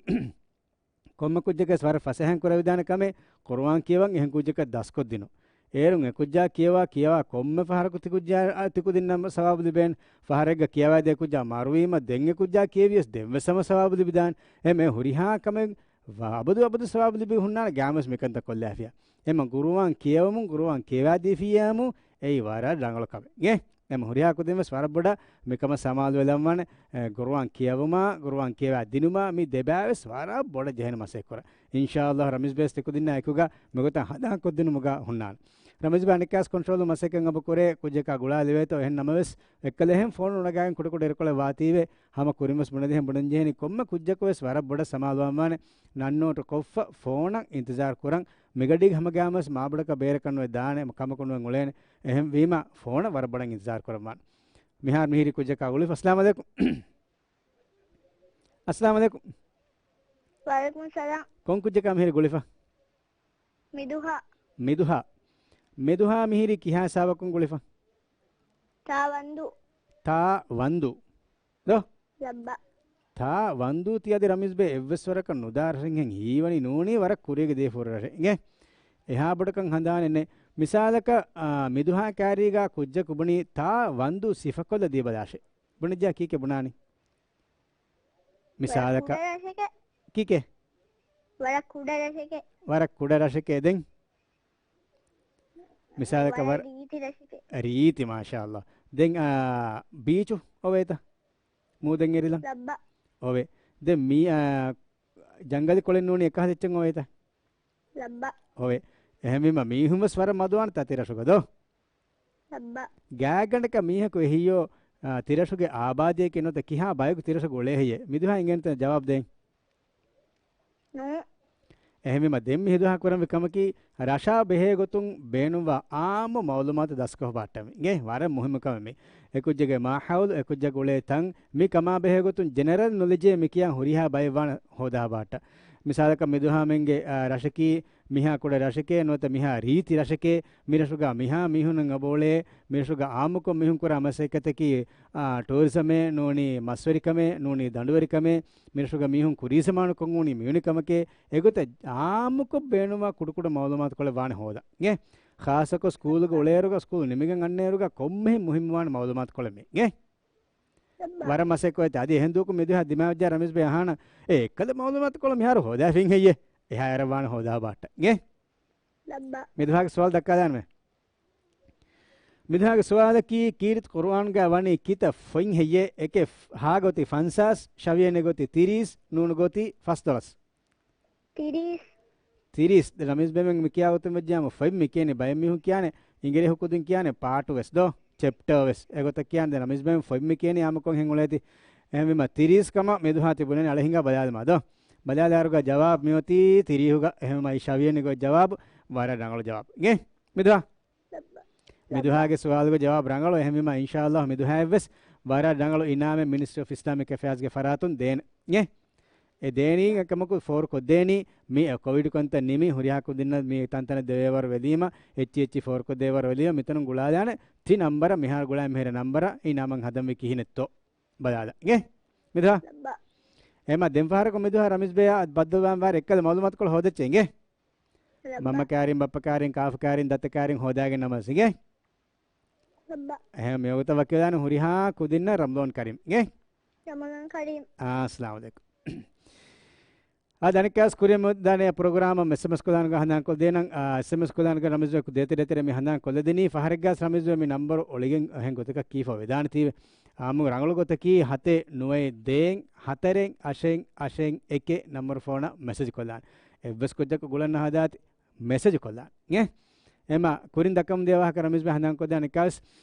ކޮންމެ ކުއްޖަކަސް ވަރަށް ފަސޭހައިން ކުރެވިދާނެ ކަމެއް ޤުރުއާން ކިޔަވަން އެހެން ކުއްޖަކަށް ދަސްކޮށްދިނުން. އޭރުން އެކުއްޖާ ކިޔަވާ، ކިޔަވާ ކޮންމެ ފަހަރަކު ތިކުއްޖާ، ތިކުދިންނަށް ސަވާބު ލިބޭނެ. ފަހަރެއްގަ ކިޔަވައިދިޔަ ކުއްޖާ މަރުވީމަ ދެން އެކުއްޖާ ކިޔެވިޔަސް ދެންވެސް ހަމަ ސަވާބު ލިބިދާނެ. އެހެން ހުރިހާ ކަމެއް ވަ-، އަބަދު އަބަދު ސަވާބު ލިބި ހުންނާނެ ގާމަސް މިކަންތައް ކޮށްލާފިޔާ. އެމަ ޤުރުއާން ކިޔަވަމުން ޤުރުއާން ކިޔަވާދީފިޔާމު އެއީ ވަރަށް ރަނގަޅު ކަމެއް. އެ އެމަ ހުރިހާ ކުދިން ވެސް ވަރަށް ބޮޑަށް މިކަމަށް ސަމާލުވެލަންވާނެ. އެ، ޤުރުއާން ކިޔަވުމާ، ޤުރުއާން ކިޔަވާ ދިނުމާ މި ދެބާވެސް ވަރަށް ބޮޑަށް ޖެހޭނެ މަސައްކަތް ކުރަން. އިންޝާﷲ ރަމީޒް ބޭސް ތިކުދިންނާ އެކުގަ މިގޮތަށް ހަނދާންކޮށްދިނުމުގަ ހުންނާނެ. ރަމީޒް ބޭ އަނެއްކާސް ކޮންޓްރޯލު މަސައްކަތް އަބު ކުރޭ ކުއްޖަކާ ގުޅާލެވޭތޯ އެހެން ނަމަވެސް އެއްކަލަ އެހެން ފޯނު ނުނަގާގެން ކުޑަކުޑަ އިރުކޮޅެއް ވާތީވެ ހަމަ ކުރިންވެސް ބުނެދޭހެން ބުނަންޖެހެނީ ކޮންމެ ކުއްޖަކުވެސް ވަރަށް ބޮޑަށް ސަމާލުވާންވާނެ. ނަންނޯޓު ކޮށްފަ ފޯނަށް އިންތިޒާރު ކުރަން. މިގަޑީގަ ހަމަ ގާމަސް މާބޮޑަކަށް ބޭރަކަށް ނުވެ ދާނެ ކަމަކުން ނުވެ އުޅޭނެ. އެހެން ވީމަ ފޯނަށް ވަރަށް ބޮޑަށް އިންތިޒާރު ކުރަންވާނެ. މިހާރު މިހިރީ ކުއްޖަކާ ގުޅިފަ. އައްސަލާމު ޢަލައިކުމް. އައްސަލާމު ޢަލައިކުމް. ވަޢަލައިކުމުއްސަލާމް. ކޮން ކުއްޖަކާ މިހިރީ ގުޅިފަ؟ މިދުހާ. މިދުހާ. މިދުހާ މިހިރީ ކިހާ ހިސާބަކުން ގުޅިފަ؟ ތާ ވަންދޫ. ތާ ވަންދޫ. ދޯ؟ ލައްބަ. ތާ ވަންދޫ ތި އަދި ރަމީޒް ބޭ އެއްވެސް ވަރަކަށް ނުދާ ރަށެއްހެން ހީވަނީ ނޫނީ ވަރަށް ކުރީގެ ދޭފުރު ރަށެއް. އިނގޭ؟ އެހާ ބޮޑަކަށް ހަނދާނެއް ނެތް. މިސާލަކަށް، އާ، މިދުހާ ކާރީގާ ކުއްޖަކު ބުނީ ތާ ވަންދޫ ސިފަކޮށްލަ ދީބަލާށޭ. ބުނެއްޖާ ކީކޭ ބުނާނީ؟ މިސާލަކަށް. ވަރަށް ކުޑަ ރަށެކޭ. ކީކޭ؟ ވަރަށް ކުޑަ ރަށެކޭ. ވަރަށް ކުޑަ ރަށެކޭ ދެން. މިސާލަކަށް ވަރަށް ވަރަށް ރީތި ރަށެކޭ. ރީތި، މާޝާﷲ. ދެން، އާ، ބީޗު އޮވޭތަ؟ މޫދެއް އެރިލަން. ލައްބަ. އޮވޭ. ދެން މީ، އާ، ޖަންގަލި ކޮޅެއް ނޫނީ އެކަހަލަ އެއްޗެއް އޮވޭތަ؟ ލައްބަ. އޮވޭ. އެހެންވީމަ މީހުން ވެސް ވަރަށް މަދުވާނެތާ ތިރަށުގަ ދޯ؟ ލައްބަ. ގާތްގަނޑަކަށް މީހަކު އެހީއޯ، އާ، ތިރަށުގެ އާބާދީއެކޭ ނުވަތަ ކިހާ ބަޔަކު ތިރަށުގަ އުޅޭ ހެއްޔޭ؟ މިދުހާ އިނގޭނެތަ ޖަވާބު ދޭން؟ ނޫން. އެހެންވީމަ ދެން މި ހިދުހާ ކުރަންވީ ކަމަކީ، ރަށާ ބެހޭ ގޮތުން ބޭނުންވާ އާއްމު މައުލޫމާތު ދަސްކޮށް ބަހައްޓަން. އިނގޭ؟ ވަރަށް މުހިއްމު ކަމެއް މީ. އެ ކުއްޖެއްގެ މާހައުލު، އެ ކުއްޖަކު އުޅޭ ތަން، މި ކަމާ ބެހޭ ގޮތުން ޖެނެރަލް ނޮލެޖޭ މި ކިޔާ ހުރިހާ ބައެއް ވާނެ ހޯދާ ބަހައްޓަން. މިސާލަކަށް މިދުހާ މެންގެ، އާ، ރަށަކީ މިހާ ކުޑަ ރަށެކޭ ނުވަތަ މިހާ ރީތި ރަށެކޭ، މިރަށުގަ މިހާ މީހުންނަށް އަބައުޅޭ، މިރަށުގަ އާއްމުކޮށް މީހުން ކުރާ މަސައްކަތަކީ، އާ، ޓޫރިޒަމޭ ނޫނީ މަސްވެރިކަމޭ ނޫނީ ދަނޑުވެރިކަމޭ، މިރަށުގަ މީހުން ކުރީ ސަމާނުކޮށް އުޅުނީ މިވެނި ކަމެކޭ، އެގޮތަށް އާއްމުކޮށް ބޭނުންވާ ކުޑަކުޑަ މައުލޫމާތުކޮޅެއް ވާނެ ހޯދަން. އިނގޭ؟ ޚާއްޞަކޮށް ސްކޫލުގަ އުޅޭއިރުގަ ސްކޫލް ނިމިގެން އަންނައިރުގަ ކޮންމެހެން މުހިއްމުވާނެ މައުލޫމާތުކޮޅެއް މީ. އިނގޭ؟ ވަރަށް މަސައްކަތް. އަދި އެހެން ދުވަހަކު މިދުހާ ދިމާވެއްޖާ ރަމީޒް ބޭ އަހާނަ، އޭ އެއްކަލަ މައުލޫމާތުކޮޅު މިހާރު ހޯދާފިން ހެއްޔޭ؟ އެހާ އެރަށް ވާނެ ހޯދާ ބާއްޓަ. އިނގޭ؟ ލައްބަ. މިދުހާގެ ސުވާލު ދައްކާލާނަމޭ. މިދުހާގެ ސުވާލަކީ، ކީރިތި ޤުރުއާންގަ ވަނީ ކިތައް ފޮތް ހެއްޔޭ؟ އެކެއް ހާ ގޮތީ ފަންސާސް، ޝަވިޔަނި ގޮތީ ތިރީސް، ނޫނު ގޮތީ ފަސްދޮޅަސް. ތިރީސް. ތިރީސް. ދެ ރަމީޒް ބޭބެ މި ކިޔާ ގޮތުން ވެއްޖާމަ ފޮތް މި ކިޔަނީ ބައެއް މީހުން ކިޔާނެ އިނގިރޭހު ކުދިން ކިޔާނެ ޕާޓު ވެސް ދޯ، ޗެޕްޓަރ ވެސް. އެގޮތަށް ކިޔާނެ ދެ ރަމީޒް ބޭބެ ފޮތް މި ކިޔަނީ އާއްމުކޮށް ހެން އުޅޭތީ. އެހެންވީމަ ތިރީސް ކަމަށް މިދުހާ ތިބުނެން އަޅެ ހިނގާ ބަލާލަމާ ދޯ. ބަލާލާއިރުގަ ޖަވާބު މިއޮތީ ތިރީހުގަ. އެހެންވީމަ އި ޝަވިޔަނި ގޮތް ޖަވާބު ވަރަށް ރަނގަޅު ޖަވާބު. އިނގޭ؟ މިދުހާ. މިދުހާގެ ސުވާލުގެ ޖަވާބު ރަނގަޅު. އެހެންވީމަ އިންޝާﷲ މިދުހާއެއްވެސް ވަރަށް ރަނގަޅު އިނާމެއް މިނިސްޓްރީ އޮފް އިސްލާމިކް އެފެއާޒްގެ ފަރާތުން ދޭނެ. އިނގޭ؟ އެ ދޭނީ އެކަމަކު ފޯރުކޮށްދޭނީ މި ކޮވިޑް ކޮންތައް ނިމި ހުރިހާ ކުދިންނަށް މި ތަންތަނަށް ދެވޭވަރު ވެލީމަ، އެއްޗި އެއްޗި ފޯރުކޮށް ދޭވަރު ވެލީމަ، މިތަނުން ގުޅާލާނެ ތި ނަންބަރަށް މިހާރު ގުޅާ މިހިރަ ނަންބަރަށް އިނާމަށް ހަދަންވީ ކިހިނެއްތޯ ބަލާލަ. އިނގޭ؟ މިދުހާ. އެމަ ދެން ފަހަރަކު މިދުހާ ރަމީޒް ބޭޔާ ބައްދަލުވާން ވާރެ އެއްކަލަ މައުލޫމާތުކޮޅު ހޯދައްޗޭ. އިނގޭ؟ ލައްބަ. މަންމަ ކާރިން، ބައްޕަ ކާރިން، ކާފަ ކާރިން، ދަތަ ކާރިން ހޯދާގެން ނަމަ އިނގޭ؟ ލައްބަ. އެހެން މިވަގުތަށް ވަކިވެލާނެ ހުރިހާ ކުދިންނަށް ރަމަޟާން ކަރީމް. އިނގޭ؟ ރަމަޟާން ކަރީމް. އާ، އައްސަލާމު ޢަލައިކުމް. އާ، ދަނިކާސް ކުރިޔަށް މުދާނެ ޕްރޮގްރާމަށް އެސްއެމްއެސް ކޮލާނގަ ހަނދާން ކޮށްދޭނަން. އާ، އެސްއެމްއެސް ކޮލާނގަ ރަމީޒް ބޭ ދޭތެރޭތެރޭ މި ހަނދާން ކޮށްލަދިނީ. ފަހަރެއްގާސް ރަމީޒް ބޭ މި ނަންބަރު އޮޅިގެން އެހެން ގޮތަކަށް ކީފަ ވެދާނެތީވެ. އާއްމު ރަނގަޅު ގޮތަކީ ހަތެއް ނުވައެއް ދޭއް ހަތަރެއް އަށެއް އަށެއް އެކެއް ނަންބަރު ފޯނަށް މެސެޖް ކޮށްލާނެ. އެއްވެސް ކުއްޖަކު ގުޅަން ނަހަދާތި މެސެޖު ކޮށްލާނެ. އެ؟ އެމަ ކުރިން ދައްކަމުން ދިޔަ ވާހަކަ ރަމީޒް ބޭ ހަނދާން ކޮށްދާނެ ކާސް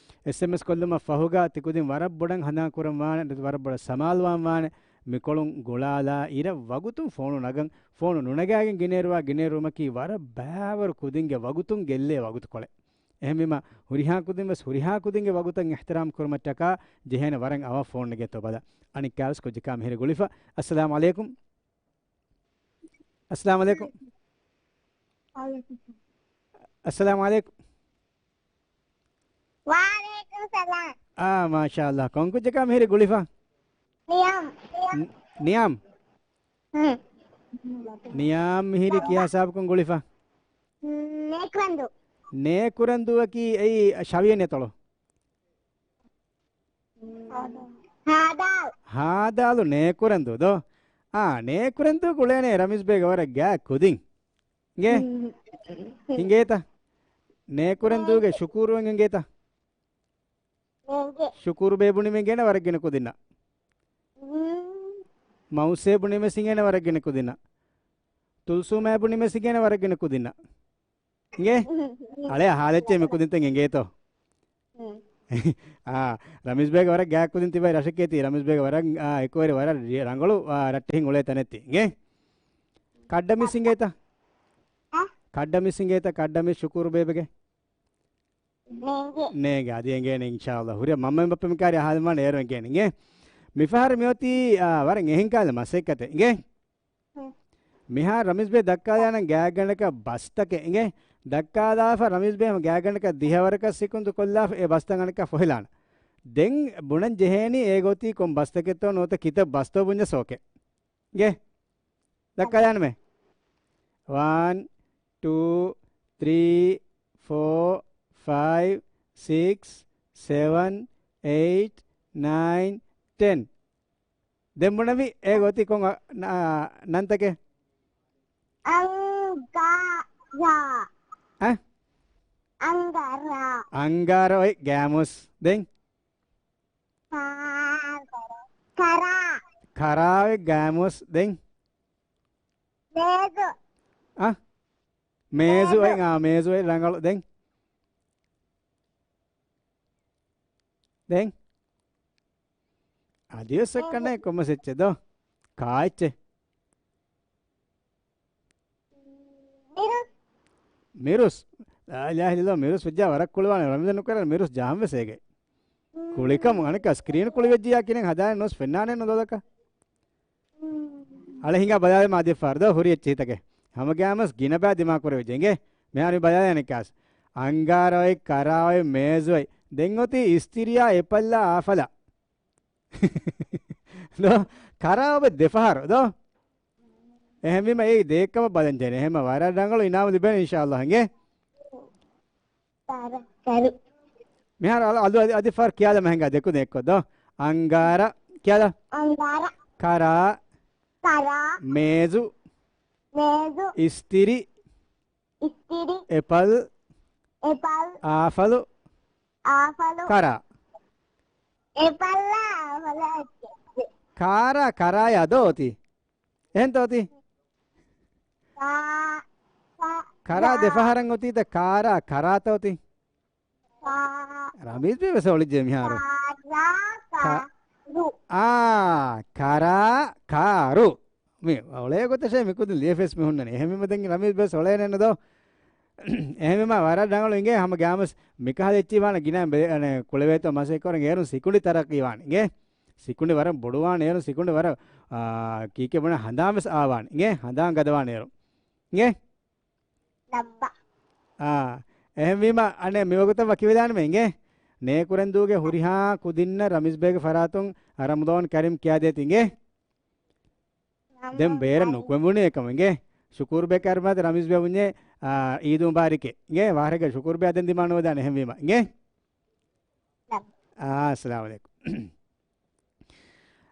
އެސްއެމްއެސް ކޮށްލުމަށް ފަހުގަ ތި ކުދިން ވަރަށް ބޮޑަށް ހަނދާން ކުރަން ވާނެ، ވަރަށް ބޮޑަށް ސަމާލުވާން ވާނެ. މިކޮޅުން ގުޅާލާ އިރަށް ވަގުތުން ފޯނު ނަގަން، ފޯނު ނުނަގާގެން ގިނައިރުވާ ގިނައިރުވުމަކީ ވަރަށް ބައިވަރު ކުދިންގެ ވަގުތުން ގެއްލޭ ވަގުތުކޮޅެއް. އެހެންވީމަ ހުރިހާ ކުދިން ވެސް ހުރިހާ ކުދިންގެ ވަގުތަށް އިޙްތިރާމް ކުރުމަށްޓަކާ ޖެހޭނެ ވަރަށް އަވަހަށް ފޯނު ނެގޭތޯ ބަލަ. އަނެއްކާވެސް ކުއްޖަކާ މިހިރި ގުޅިފަ. އައްސަލާމު ޢަލައިކުމް. އައްސަލާމު ޢަލައިކުމް. އައްސަލާމު ޢަލައިކުމް. ވަޢަލައިކުމް ސަލާމް. އާ، މާޝާﷲ. ކޮން ކުއްޖަކާ މިހިރި ގުޅިފަ؟ ނިޔާމް. ނި-، ނިޔާމް؟ ހުން. ނިޔާމް މިހިރި ކިހާ ހިސާބަކުން ގުޅިފަ؟ ނޭކުރަންދޫ. ނޭކުރަންދޫއަކީ އެއީ ޝަވިޔަނި އަތޮޅު؟ ހާދާލު. ހާދާލު ނޭކުރަންދޫ ދޯ؟ އާ، ނޭކުރަންދޫ ގުޅޭނެ ރަމީޒް ބޭގެ ވަރަށް ގާތް ކުދިން. އިނގޭ؟ ހުން. އިނގޭތަ؟ ނޭކުރަންދޫގެ ޝުކޫރު އެނގޭތަ؟ އެނގޭ. ޝުކޫރު ބޭބު ނިމެންގޭނެ ވަރަށް ގިނަ ކުދިންނަށް. ހުން. މައުސޭބު ނިމެސް އިނގޭނެ ވަރަށް ގިނަ ކުދިންނަށް. ތުލްސޫމޭބު ނިމެސް އިނގޭނެ ވަރަށް ގިނަ ކުދިންނަށް. އިނގޭ؟ އަޅެ އަހާލެއްޗޭ މި ކުދިންތައް އެނގޭތޯ؟ އާ، ރަމީޒް ބޭގެ ވަރަށް ގާތް ކުދިން ތިބައި ރަށެކޭ ތީ. ރަމީޒް ބޭގެ ވަރަށް، އާ، އެކުވެރި ވަރަށް ރި-، ރަނގަޅު، އާ، ރައްޓެހިން އުޅޭ ތަނެއް ތީ. އިނގޭ؟ ކައްޑަމިސް އިނގޭތަ؟ އަ؟ ކައްޑަމިސް އިނގޭތަ؟ ކައްޑަމިސް ޝުކޫރު ބޭބެގެ؟ ނޭނގެ. ނޭނގެ، އަދި އެނގޭނެ އިންޝާﷲ. ހުރި މަންމަ ބައްޕަ މި ކާރި އަހާލަމާނެ އޭރު އެނގޭނެ. އިނގޭ؟ މިފަހަރު މިއޮތީ، އާ، ވަރަށް އެހެން ކަހަލަ މަސައްކަތެއް. އިނގޭ؟ ހުން. މިހާރު ރަމީޒް ބޭ ދައްކާލާނަން ގާތްގަނޑަކަށް ބަސްތަކެއް. އިނގޭ؟ ދައްކާލާފަ ރަމީޒް ބޭ ހަމަ ގާތްގަނޑަކަށް ދިހަވަރަކަށް ސިކުންދު ކޮށްލާފަ އެ ބަސްތައް އަނެއްކާ ފޮހެލާނަން. ދެން ބުނަން ޖެހޭނީ އެ ގޮތީ ކޮން ބަސްތަކެއްތޯ ނުވަތަ ކިތައް ބަސްތޯ ބުންޏަސް އޯކޭ. އިނގޭ؟ ދައްކާލާނަމޭ. ވަން، ޓޫ، ތްރީ، ފޯ، ފައިވް، ސިކްސް، ސެވަން، އެއިޓް، ނައިން، ޓެން. ދެން ބުނަންވީ އޭގެ އޮތީ ކޮން އަ-، ނަ-، ނަންތަކެއް؟ އަންގާރާ. އަ؟ އަންގާރާ. އަންގާރަ އޮތް ގާމުސް. ދެން؟ ކާ-، ކަރާ. ކަރާ އޮތް ގާމުސް. ދެން؟ މޭޒު. އަ؟ މޭޒު މޭޒު. އޮތް، އާ، މޭޒު އޮތް ރަނގަޅު. ދެން؟ ދެން؟ އަދިވެސް އެއްކަންނޭ ކޮންމެސް އެއްޗެއް ދޯ؟ ކާ އެއްޗެއް؟ މިރުސް. މިރުސް. ލާ އިލާހަ އިއްލައްލާހް، މިރުސް ވެއްޖާ ވަރަށް ކުޅުވާނެ ރަމަޟާން ނުކުރާ މިރުސް ޖަހަން ވެސް އޭގެ. ކުޅިކަމު އަނެއްކާ ސްކްރީން ކުޅިވެއްޖިޔާ ކިނެން ހަދާނެ ނޯސް ފެންނާނެ ނުލޯލަކަ. އަޅެ ހިނގާ ބަލާލަމާ އަދި ފާރު ދޯ ހުރި އެއްޗެއް ހިތަކެއް. ހަމަގައިމުވެސް ގިނަ ބައި ދިމާ ކުރެވިއްޖެ އިނގޭ. މިހާރު މި ބަލާލަން އަނެއްކާސް. އަންގާރަ އޮތް، ކަރާ އޮތް، މޭޒު އޮތް. ދެން އޮތީ އިސްތިރިޔާ އެޕައްލާ އާފަލާ. ދޯ؟ ކަރާ އޮތް ދެފަހަރު ދޯ؟ އެހެންވީމަ އެއީ ދޭއްކަމަށް ބަލަން ޖެހޭނެ. އެހެންމަ ވަރަށް ރަނގަޅު އިނާމު ލިބޭނެ އިންޝާﷲ އިނގޭ. މިހާރު އަލު، އަލު އަދި، އަދި ފާރު ކިޔާލަމާ ހިނގާ ދެކުދިން އެއްކޮށް ދޯ. އަންގާރަ ކިޔާލަ. އަންގާރަ. ކަރާ. ކަރާ. މޭޒު. މޭޒު. އިސްތިރި. އިސްތިރި. އެޕަލް. އެޕަލް. އާފަލު. އާފަލު. ކަރާ. އެޕަލްއާ އާފަލާ އެއްޗެއް. ކާރާ، ކަރާޔާ ދޯ އޮތީ؟ އެހެންތޯ އޮތީ؟ ކާ، ކާ، ކަރާ ދެ ފަހަރަށް އޮތީތަ ކާރާ، ކަރާތަ އޮތީ؟ ކާ، ރަމީޒް ބޭ ވެސް އޮޅިއްޖެ މިހާރު. ކާރާ، ކާ، ކާރު. އާ، ކަރާ، ކާރު. މި އޮޅޭ ގޮތަށޭ މިކުދިން ލިޔެފެސް މި ހުންނަނީ. އެހެންވީމަ ދެން ރަމީޒް ބޭ ވެސް އޮޅޭނެއްނު ދޯ؟ އެހެންވީމަ ވަރަށް ރަނގަޅު އިނގޭ ހަމަ ގާމަސް މިކަހަލަ އެއްޗި ވާނަ ގިނަ ބެ-، އަނެ، ކުޅެވޭތޯ މަސައްކަތް ކުރަން އޭރުން ސިކުނޑި ތަރައްޤީ ވާނެ އިނގޭ. ސިކުނޑި ވަރަށް ބޮޑުވާނެ އޭރުން ސިކުނޑި ވަރަށް، އާ، ކީކޭ ބުނާ ހަނދާން ވެސް އާވާނެ އިނގޭ. ހަނދާން ގަދަވާނެ އޭރުން އިނގޭ. ނައްބަ. އާ، އެހެންވީމަ އަނެއް މިވަގުތަށް ވަކިވެދާނަމޭ އިނގޭ. ނޭކުރެންދޫގެ ހުރިހާ ކުދިންނަށް ރަމީޒް ބޭގެ ފަރާތުން ރަމަޟާން ކަރީމް ކިޔާދޭތި އިނގޭ. ދެން ބޭރަށް ނުކުމެވުނީ އެކަމަށް އިނގޭ. ޝުކޫރު ބޭ ކަރިމާތު ރަމީޒް ބޭ ބުންޏޭ، އާ، އީދު މުބާރިކޭ އިނގޭ. ވާހަކަ ޝުކޫރު ބޭ އަދެން ދިމާ ނުވެދާނެ އެހެންވީމަ އިނގޭ. އާ، އައްސަލާމު ޢަލައިކުމް.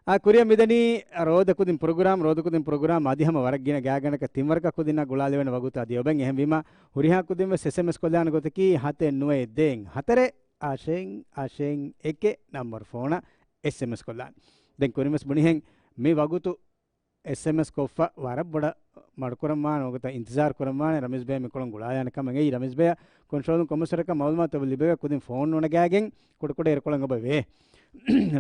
އާ، ކުރިއަށް މިދަނީ ރޯދަ ކުދިން ޕްރޮގްރާމް، ރޯދަ ކުދިން ޕްރޮގްރާމް އަދި ހަމަ ވަރަށް ގިނަ ގާތްގަނޑަކަށް ތިން ވަރަކަށް ކުދިންނާ ގުޅާލެވޭނެ ވަގުތު އަދި އޮބެން. އެހެންވީމަ ހުރިހާ ކުދިން ވެސް އެސްއެމްއެސް ކޮށްލާނެ ގޮތަކީ ހަތެއް ނުވައެއް ދޭއް ހަތަރެއް އަށެއް އަށެއް އެކެއް ނަންބަރު ފޯނަށް އެސްއެމްއެސް ކޮށްލާނެ. ދެން ކުރިން ވެސް ބުނިހެން މި ވަގުތު އެސްއެމްއެސް ކޮށްފަ ވަރަށް ބޮޑަށް މަޑުކުރަންވާނެ، ވަގުތަށް އިންތިޒާރު ކުރަންވާނެ. ރަމީޒް ބޭ މިކޮޅުން ގުޅާލާނެ ކަމަށް އެއީ. ރަމީޒް ބޭއަށް ކޮންޓްރޯލުން ކޮންމެސް ވަރަކަށް މައުލޫމާތު ލިބެވޭ ކުދިން ފޯން ނުނަގާގެން ކުޑަކުޑަ އިރުކޮޅެއް އޮބެވޭ.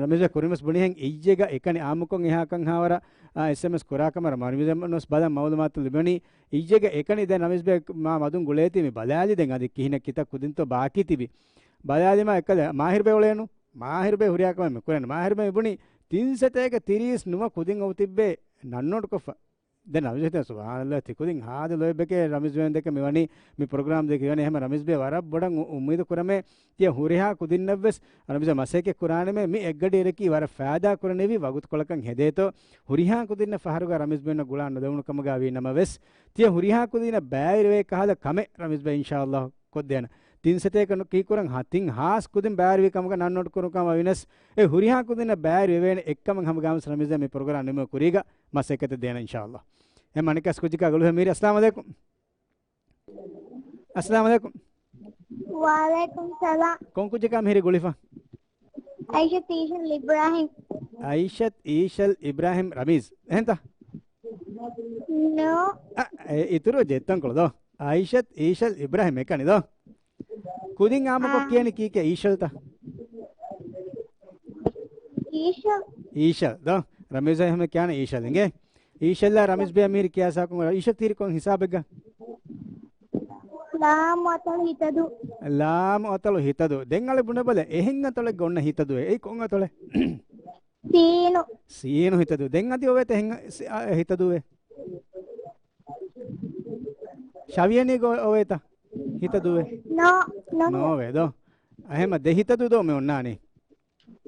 ރަމީޒް ބޭ ކުރިން ވެސް ބުނިހެން އިއްޔެގަ އެކަނި އާއްމުކޮށް އެހާ ކަން ހާވަރަށް، އާ، އެސްއެމްއެސް ކުރާ ކަމަށް ރަމީޒް ބޭ ވެސް ބަލަން މައުލޫމާތު ލިބެނީ. އިއްޔެގަ އެކަނި ދެން ރަމީޒް ބޭ މާ މަދުން ގުޅޭތީ މި ބަލާލި ދެން އަދި ކިހިނެއް ކިތައް ކުދިންތޯ ބާކީ ތިބި. ބަލާލީމާ އެއްކަލަ މާހިރު ބޭ އުޅޭނު. މާހިރު ބޭ ހުރިހާ ކަމެއް މި ކުރަން. މާހިރު ބޭ މި ބުނި ތިން ސަތޭކަ ތިރީސް ނުވަ ކުދިން އޮވެ ތިއްބެ ނަން ނޯޓް ކޮށްފަ. ދެން ރަމީޒް ބޭ ސުބްޙާނައްލާހް ތި ކުދިން ހާދަ ލޯތްބެކޭ ރަމީޒް ބޭ ދެކެ މި ވަނީ މި ޕްރޮގްރާމް ދެކެ ވަނީ. އެހެން ރަމީޒް ބޭ ވަރަށް ބޮޑަށް އު-، އުއްމީދު ކުރަމޭ ތިޔަ ހުރިހާ ކުދިންނަށް ވެސް ރަމީޒް ބޭ މަސައްކަތް ކުރާނަމޭ މި އެއްގަޑި އެރަކީ ވަރަށް ފައިދާ ކުރަނިވި ވަގުތުކޮޅަކަށް ހެދޭތޯ. ހުރިހާ ކުދިންނަށް ފަހަރުގަ ރަމީޒް ބޭންނަށް ގުޅާ ނުލެވުނު ކަމުގަ ވީ ނަމަވެސް ތިޔަ ހުރިހާ ކުދިންނަށް ބައިވެރިވޭ ކަހަލަ ކަމެއް ރަމީޒް ބޭ އިންޝާއައްލާހް ކޮށްދޭނަ. ތިން ސަތޭކަ ނު-، ކީކުރަން ހަ-، ތިން ހާސް ކުދިން ބައިވެރިވި ކަމުގަ ނަން ނޯޓް ކުރުން ކަމަށް ވިނަސް، އެ ހުރިހާ ކުދިންނަށް ބައިވެރި ވެވޭނެ އެއްކަމަށް ހަމަ ގާމަސް ރަމީޒް ބޭ މި ޕްރޮގްރާމް ނިމުމަށް ކުރީގަ މަސައްކަތެއް ދޭނަ އިންޝާއައްލާހް. އެ މަނިކަސް ކުއްޖަކާ ގުޅިފަ މީރި. އައްސަލާމު ޢަލައިކުމް. އައްސަލާމު ޢަލައިކުމް. ވަޢަލައިކުމް ސަލާމް. ކޮން ކުއްޖަކާ މިހިރީ ގުޅިފަ؟ އައިޝަތު އީޝަލް އިބްރާހިމް. އައިޝަތު އީޝަލް އިބްރާހިމް ރަމީޒް. އެހެންތަ؟ ނޯ. އަ، އެ، އިތުރު ޖެއްތަންކޮޅު ދޯ. އައިޝަތު އީޝަލް އިބްރާހިމް އެކަނި ދޯ. ކުދިން އާއްމުކޮށް އާ. ކިޔަނީ ކީކޭ އީޝަލްތަ؟ އީޝަލް. އީޝަލް ދޯ. ރަމީޒާ އެހެން ކިޔާނެ އީޝަލް އިނގޭ. އީޝަލްއާ ރަމީޒް ބޭ މީރި ކިޔާ ސާކުން އީޝަލް ތީރި ކޮން ހިސާބެއްގަ؟ ލާމު އަތޮޅު ހިތަދޫ. ލާމު އަތޮޅު ހިތަދޫ. ދެން އަޅެ ބުނެބަލަ އެހެން އަތޮޅެއްގަ އޮންނަ ހިތަދޫ. އެއީ ކޮން އަތޮޅެއް؟ ސީނު. ސީނު ހިތަދޫ. ދެން އަދި އޮވޭތަ އެހެން ސި-، އަ، ހިތަދޫވެ؟ ޝަވިޔަނީގަ އޮވޭތަ ހިތަދޫވެ؟ ނޯ، ނޯ. ނޯވޭ ދޯ. އެހެމަ ދެ ހިތަދޫ ދޯ މި އޮންނާނީ.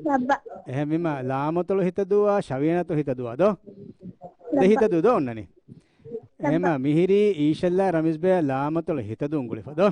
ލައްބަ. އެހެންވީމަ ލާމަތޮޅު ހިތަދޫއާ ޝަވިޔަނަތޮ ހިތަދޫއާ ދޯ؟ ދެ ލައްބަ. ހިތަދޫ ދޯ އޮންނަނީ. ލައްބަ. އެހެމަ މިހިރީ އީޝަލްއާ ރަމީޒް ބޭ ލާމަތޮޅު ހިތަދޫ އުނގުޅިފަ ދޯ؟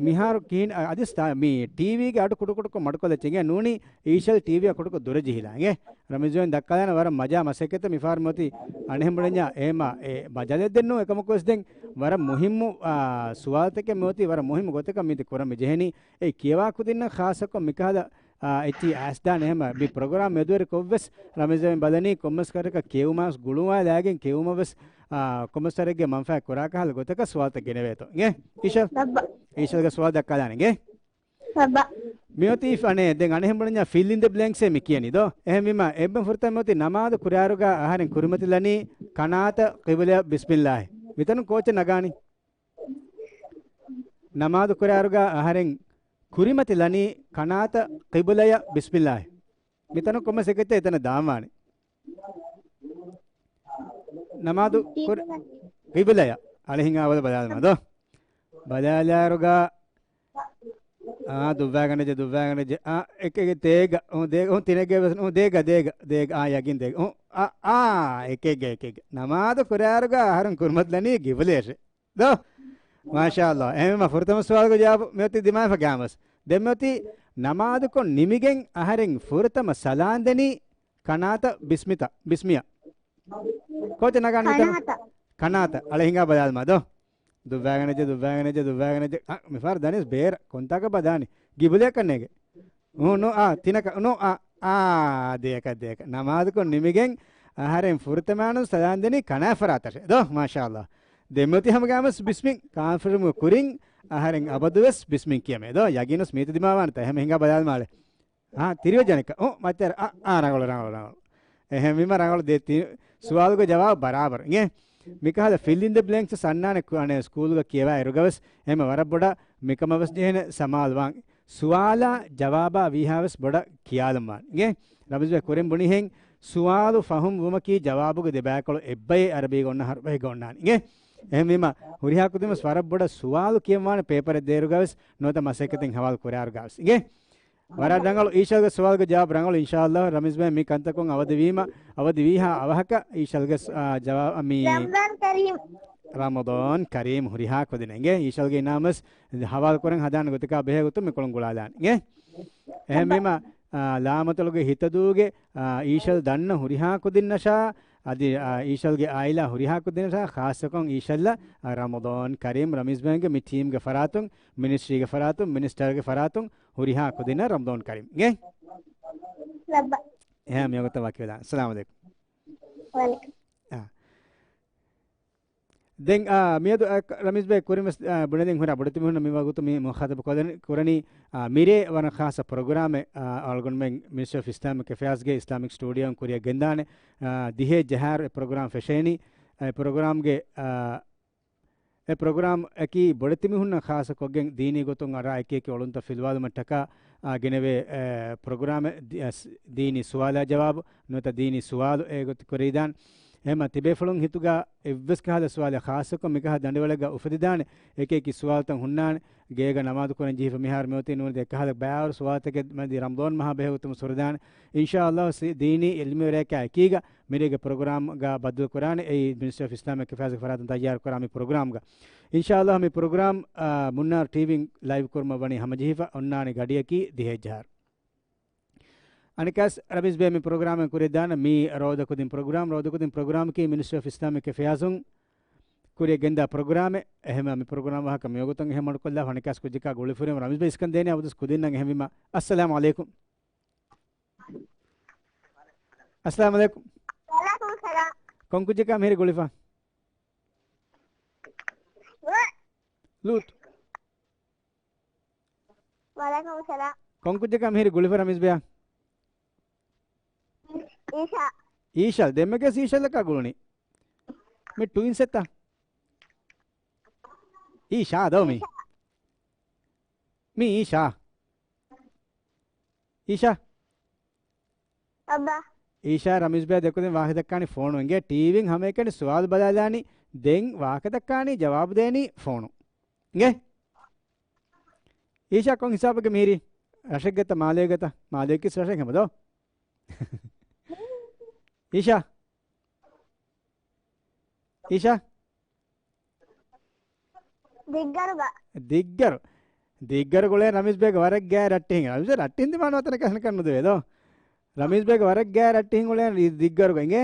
މިހާރު ކިހިނެއް އަ-، އަދި ސްޓާ-، މި ޓީވީގެ އަޑު ކުޑަކުޑަކޮށް މަޑުކޮށްލައްޗެ އިނގޭ ނޫނީ އީޝަލް ޓީވީއާ ކުޑަކޮށް ދުރަށް ޖެހިލާ އިނގޭ. ރަމީޒް ބޭން ދައްކާލާނެ ވަރަށް މަޖާ މަސައްކަތެއް މިފަހަރު މިއޮތީ އަނެއްހެން ބުނަންޏާ އެހެމަ އެ މަޖާލެއް ދެން ނޫން އެކަމަކުވެސް ދެން ވަރަށް މުހިއްމު، އާ، ސުވާލުތަކެއް މިއޮތީ ވަރަށް މުހިއްމު ގޮތަކަށް މިއޮތީ ކުރަން މި ޖެހެނީ. އެ ކިޔަވާ ކުދިންނަށް ޚާއްޞަކޮށް މިކަހަލަ، އާ، އެއްޗިހި އައިސްދާނެ އެހެމަ މި ޕްރޮގްރާމް މެދުވެރި ކޮށްވެސް ރަމީޒް ބޭން ބަލަނީ ކޮންމެސް ކަހަލަ ކިޔެވުމާސް ގުޅުމާ ލާގެން ކިޔެވުމަށް ވެސް، އާ، ކޮންމެސް ވަރެއްގެ މަންފާ ކުރާ ކަހަލަ ގޮތަކަށް ސުވާލުތައް ގެނެވޭތޯ އިނގޭ. އީޝަލް. ލައްބަ. އީޝަލްގެ ސުވާލު ދައްކާލާނެ އިނގޭ. ބަ. މިއޮތީ އަނެއް ދެން އަނެއްހެން ބުނަންޏާ ފިލް އިން ދަ ބްލެންކްސޭ މި ކިޔަނީ ދޯ؟ އެހެންވީމަ އެއްބަ ފުރަތަމަ މިއޮތީ ނަމާދު ކުރާއިރުގަ އަހަރެން ކުރިމަތިލަނީ ކަނާތަ ޤިބުލަޔަށް ބިސްމިއްލާހި. މިތަނުން ކޯޗެއް ނަގާނީ؟ ނަމާދު ކުރާއިރުގަ އަހަރެން ކުރިމަތިލަނީ ކަނާތަ ޤިބުލަޔަށް ބިސްމިއްލާހި. މިތަނުން ކޮންމެސް އެކެއްޗެއް އެތަނަށް ދާންވާނެ. ނަމާދު ކުރ-، ޤިބުލަޔަށް. އަޅެ ހިނގާ ބަލާލަމާ ދޯ. ބަލާލާއިރުގަ އާ، ދުއްވާގަނެޖެ، ދުއްވާގަނެޖެ. އާ، އެކެއްގެ ތޭގަ. އު، ދޭ-، އު، ތިނެއްގެ ވެސް. އު، ދޭގަ، ދޭގަ، ދޭގަ. އާ، ޔަގީން ދޭގަ. އު، އާ، އާ، އެކެއްގެ، އެކެއްގެ. ނަމާދު ކުރާއިރުގަ އަހަރުން ކުރިމަތިލަނީ ގިބުލޭށެ. ދޯ؟ މާޝާﷲ. އެހެންވީމަ ފުރަތަމަ ސުވާލުގެ ޖަވާބު މިއޮތީ ދިމާވެފަ ގާމަސް. ދެން މިއޮތީ ނަމާދުކޮށް ނިމިގެން އަހަރެން ފުރަތަމަ ސަލާން ދެނީ ކަނާތަ ބިސްމިތަ، ބިސްމިޔަ. ކޯޗެއް ނަގާނީ މިތަނަށް؟ ކަނާތަށް. ކަނާތަށް. އަޅެ ހިނގާ ބަލާލަމާ ދޯ. ދުއްވާގަނެއްޖެ، ދުއްވާގަނެއްޖެ، ދުއްވާގަނެއްޖެ. އަ، މިފަހަރު ދަނީސް ބޭރަށް. ކޮންތާކަށް ބަލާނީ؟ ގިބުލަޔަކަށް ނޭގެ. އު، ނޯ، އާ، ތިނަކަށް، ނޯ، އާ، އާ، ދެޔަކަށް، ދެޔަކަށް. ނަމާދުކޮށް ނިމިގެން އަހަރެން ފުރަތަމަ ސަލާން ދެނީ ކަނާތް ފަރާތަށޭ. ދޯ، މާޝާﷲ. ދެންމެ އޮތީ ހަމަގައިމުވެސް ބިސްމިން ކާންފަރަމުގެ ކުރިން އަހަރެން އަބަދުވެސް ބިސްމިން ކިޔަމޭ. ދޯ، ޔަގީނުވެސް މީތި ދިމާވާނެތަ؟ އެހެން ހިނގާ ބަލާލަމާ އަޅެ. އާ، ތިރިވެއްޖެ އަނެއްކާ. އޯ، މައްޗަށް. އާ، އާ، ރަނގަޅު، ރަނގަޅު، ރަނގަޅު. އެހެންވީމަ ރަނގަޅު ދޭ ތި-، ސުވާލުގެ ޖަވާބު ބަރާބަރު. އިނގޭ؟ މިކަހަލަ ފިލް އިން ދަ ބްލެންކްސް އަންނާނެ ކު-، އަނެއް ސްކޫލުގަ ކިޔަވާ އިރުގަވެސް އެހެން ވަރަށް ބޮޑަށް މިކަމަށް ވެސް ޖެހޭނެ ސަމާލުވާން. ސުވާލާ ޖަވާބާ ވީހާވެސް ބޮޑަށް ކިޔާލަން ވާނެ. އިނގޭ؟ ރަމީޒް ބޭ ކުރިން ބުނިހެން ސުވާލު ފަހުމް ވުމަކީ ޖަވާބުގެ ދެބައިކޮޅު އެއްބައެއް އަރަބީގަ އޮންނަ ހަރުފެއްގަ އޮންނާނެ. އިނގޭ؟ އެހެންވީމަ ހުރިހާ ކުދިންވެސް ވަރަށް ބޮޑަށް ސުވާލު ކިޔަންވާނެ ޕޭޕަރެއް ދޭއިރުގަވެސް ނުވަތަ މަސައްކަތެއް ހަވާލު ކުރާއިރުގަވެސް. އިނގޭ؟ ވަރަށް ރަނގަޅު. އީޝަލްގެ ސުވާލުގެ ޖަވާބު ރަނގަޅު. އިންޝާﷲ ރަމީޒް ބޭ މި ކަންތަކުން އަވަދިވީމަ، އަވަދިވީހާ އަވަހަކަށް އީޝަލްގެ ސް-، އާ، ޖަވާބު މި ރަމަޟާން ކަރީމް. ރަމަޟާން ކަރީމް ހުރިހާ ކުދިން އިނގޭ. އީޝަލްގެ އިނާމުވެސް ހަވާލު ކުރަން ހަދާނެ ގޮތަކާ ބެހޭ ގޮތުން މި ކޮޅުން ގުޅާލާނެ. އިނގޭ؟ އެހެން ވީމަ، އާ، ލާމަތޮޅުގެ ހިތަދޫގެ، އާ، އީޝަލް ދަންނަ ހުރިހާ ކުދިންނަށާ، އަދި، އާ، އީޝަލްގެ އާއިލާ ހުރިހާ ކުދިންނަށާ، ޚާއްޞަކޮށް އީޝަލްއަށް، އާ، ރަމަޟާން ކަރީމް ރަމީޒް ބޭގެ މި ޓީމްގެ ފަރާތުން، މިނިސްޓްރީގެ ފަރާތުން، މިނިސްޓަރގެ ފަރާތުން ހުރިހާ ކުދިންނަށް ރަމަޟާން ކަރީމް. އިނގޭ؟ ލައްބަ. އެހާ މިވަގުތަށް ވަކިވެލާން. އައްސަލާމު ޢަލައިކުމް. ވަޢަލައިކުމް. އާ. ދެން، އާ، މިއަދު، އާ، ރަމީޒް ބޭ ކުރިންވެސް، އާ، ބުނެދިން ހުރާ ބޮޑެތި މީހުންނަށް މި ވަގުތު މި މުޚާތަބު ކުރަނީ، ކުރަނީ، އާ، މިރޭ ވަރަށް ޚާއްޞަ ޕްރޮގްރާމެއް، އާ، އަޅުގަނޑުމެން މިނިސްޓްރީ އޮފް އިސްލާމިކް އެފެއާޒްގެ އިސްލާމިކް ސްޓޫޑިއޯން ކުރިއަށް ގެންދާނެ. އާ، ދިހައެއް ޖަހާއިރު އެ ޕްރޮގްރާމް ފެށޭނީ. އާ، އެ ޕްރޮގްރާމް އެކީ ބޮޑެތި މީހުންނަށް ޚާއްޞަ ކޮށްގެން ދީނީ ގޮތުން އަރާ އެކި އެކި އޮޅުންތައް ފިލުވާލުމަށްޓަކާ، އާ، ގެނެވޭ، އެ، ޕްރޮގްރާމެއް ދި-، އަސް-، ދީނީ ސުވާލާ ޖަވާބު ނުވަތަ ދީނީ ސުވާލު އެ ގޮތަށް ކުރެވިދާނެ. އެހެންމަ ތިބޭފުޅުން ހިތުގަ އެއްވެސް ކަހަލަ ސުވާލެއް ޚާއްޞަކޮށް މިކަހަލަ ދަނޑިވަޅެއްގަ އުފެދިދާނެ އެކި އެކި ސުވާލުތައް ހުންނާނެ. ގޭގަ ނަމާދު ކުރަން ޖެހިފަ މިހާރު މިއޮތީ ނޫނީ އެކަހަލަ ބައިވަރު ސުވާލުތަކެއް މަދީ ރަމަޟާން މަހާ ބެހޭ ގޮތުން ހުރެދާނެ. އިންޝާﷲ ސި-، ދީނީ ޢިލްމީ ވެރިޔަކާ އެކީގަ މިރޭގެ ޕްރޮގްރާމްގަ ބައްދަލު ކުރާނެ. އެއީ މިނިސްޓްރީ އޮފް އިސްލާމިކް އެފެއާޒްގެ ފަރާތުން ތައްޔާރު ކުރާ މި ޕްރޮގްރާމްގަ. އިންޝާﷲ މި ޕްރޮގްރާމް، އާ، މުންނާރު ޓީވީން ލައިވް ކުރުމަށް ވަނީ ހަމަޖެހިފަ އޮންނާނެ ގަޑިއަކީ ދިހައެއްޖަހާއިރު. އަނެއްކާސް ރަމީޒް ބޭ މި ޕްރޮގްރާމެއް ކުރިއަށްދާނަ މީ ރޯދަ ކުދިން ޕްރޮގްރާމް، ރޯދަ ކުދިން ޕްރޮގްރާމަކީ މިނިސްޓްރީ އޮފް އިސްލާމިކް އެފެއާޒުން ކުރިއަށް ގެންދާ ޕްރޮގްރާމެއް. އެހެންވީމަ މި ޕްރޮގްރާމް ވާހަކަ މިވަގުތުން އެހެން މަޑުކޮށްލާފަ އަނެއްކާސް ކުއްޖަކާ ގުޅިފަ ހުރީމަ ރަމީޒް ބޭ އިސްކަން ދޭނެ އަބަދުވެސް ކުދިންނަށް. އެހެންވީމަ އައްސަލާމު ޢަލައިކުމް. އައްސަލާމު ޢަލައިކުމް. ވަޢަލައިކުމުއްސަލާމް. ކޮން ކުއްޖަކާ މިހިރީ ގުޅިފަ؟ ވަ- ލޫޠު. ވަޢަލައިކުމުއްސަލާމް. ކޮން ކުއްޖަކާ މިހިރީ ގުޅިފަ ރަމީޒް ބޭއާ؟ އީޝާ. އީޝާ، ދެންމެގެސް އީޝާލަކާ ގުޅުނީ. މި ޓުއިންސް އެއްތަ؟ އީޝާ ދޯ މީ. އީޝާ. މީ އީޝާ. އީޝާ. އައްބާ. އީޝާ ރަމީޒް ބޭ ދެކުދިން ވާހަކަ ދައްކާނީ ފޯނު އިނގޭ. ޓީވީން ހަމައެކަނި ސުވާލު ބަލާލާނީ. ދެން ވާހަކަ ދައްކާނީ ޖަވާބު ދޭނީ ފޯނު އިނގޭ. އީޝާ ކޮން ހިސާބެއްގަ މިހިރީ؟ ރަށެއްގަތަ މާލޭގަތަ؟ މާލޭ ކިސް ރަށެއް ހަމަ ދޯ. އީޝާ. އީޝާ. ދިއްގަރުގަ. ދިއްގަރު. ދިއްގަރު ގުޅޭ ރަމީޒް ބޭގެ ވަރަށް ގާތް ރައްޓެހިން. ރަމީޒް ރައްޓެހިން ދިމާ ނުވަތަ ކަސަނަކަށް ނުދެވޭ ދޯ. ރަމީޒް ބޭގެ ވަރަށް ގާތް ރައްޓެހިން ގުޅޭ ދިއްގަރުގަ އިނގޭ.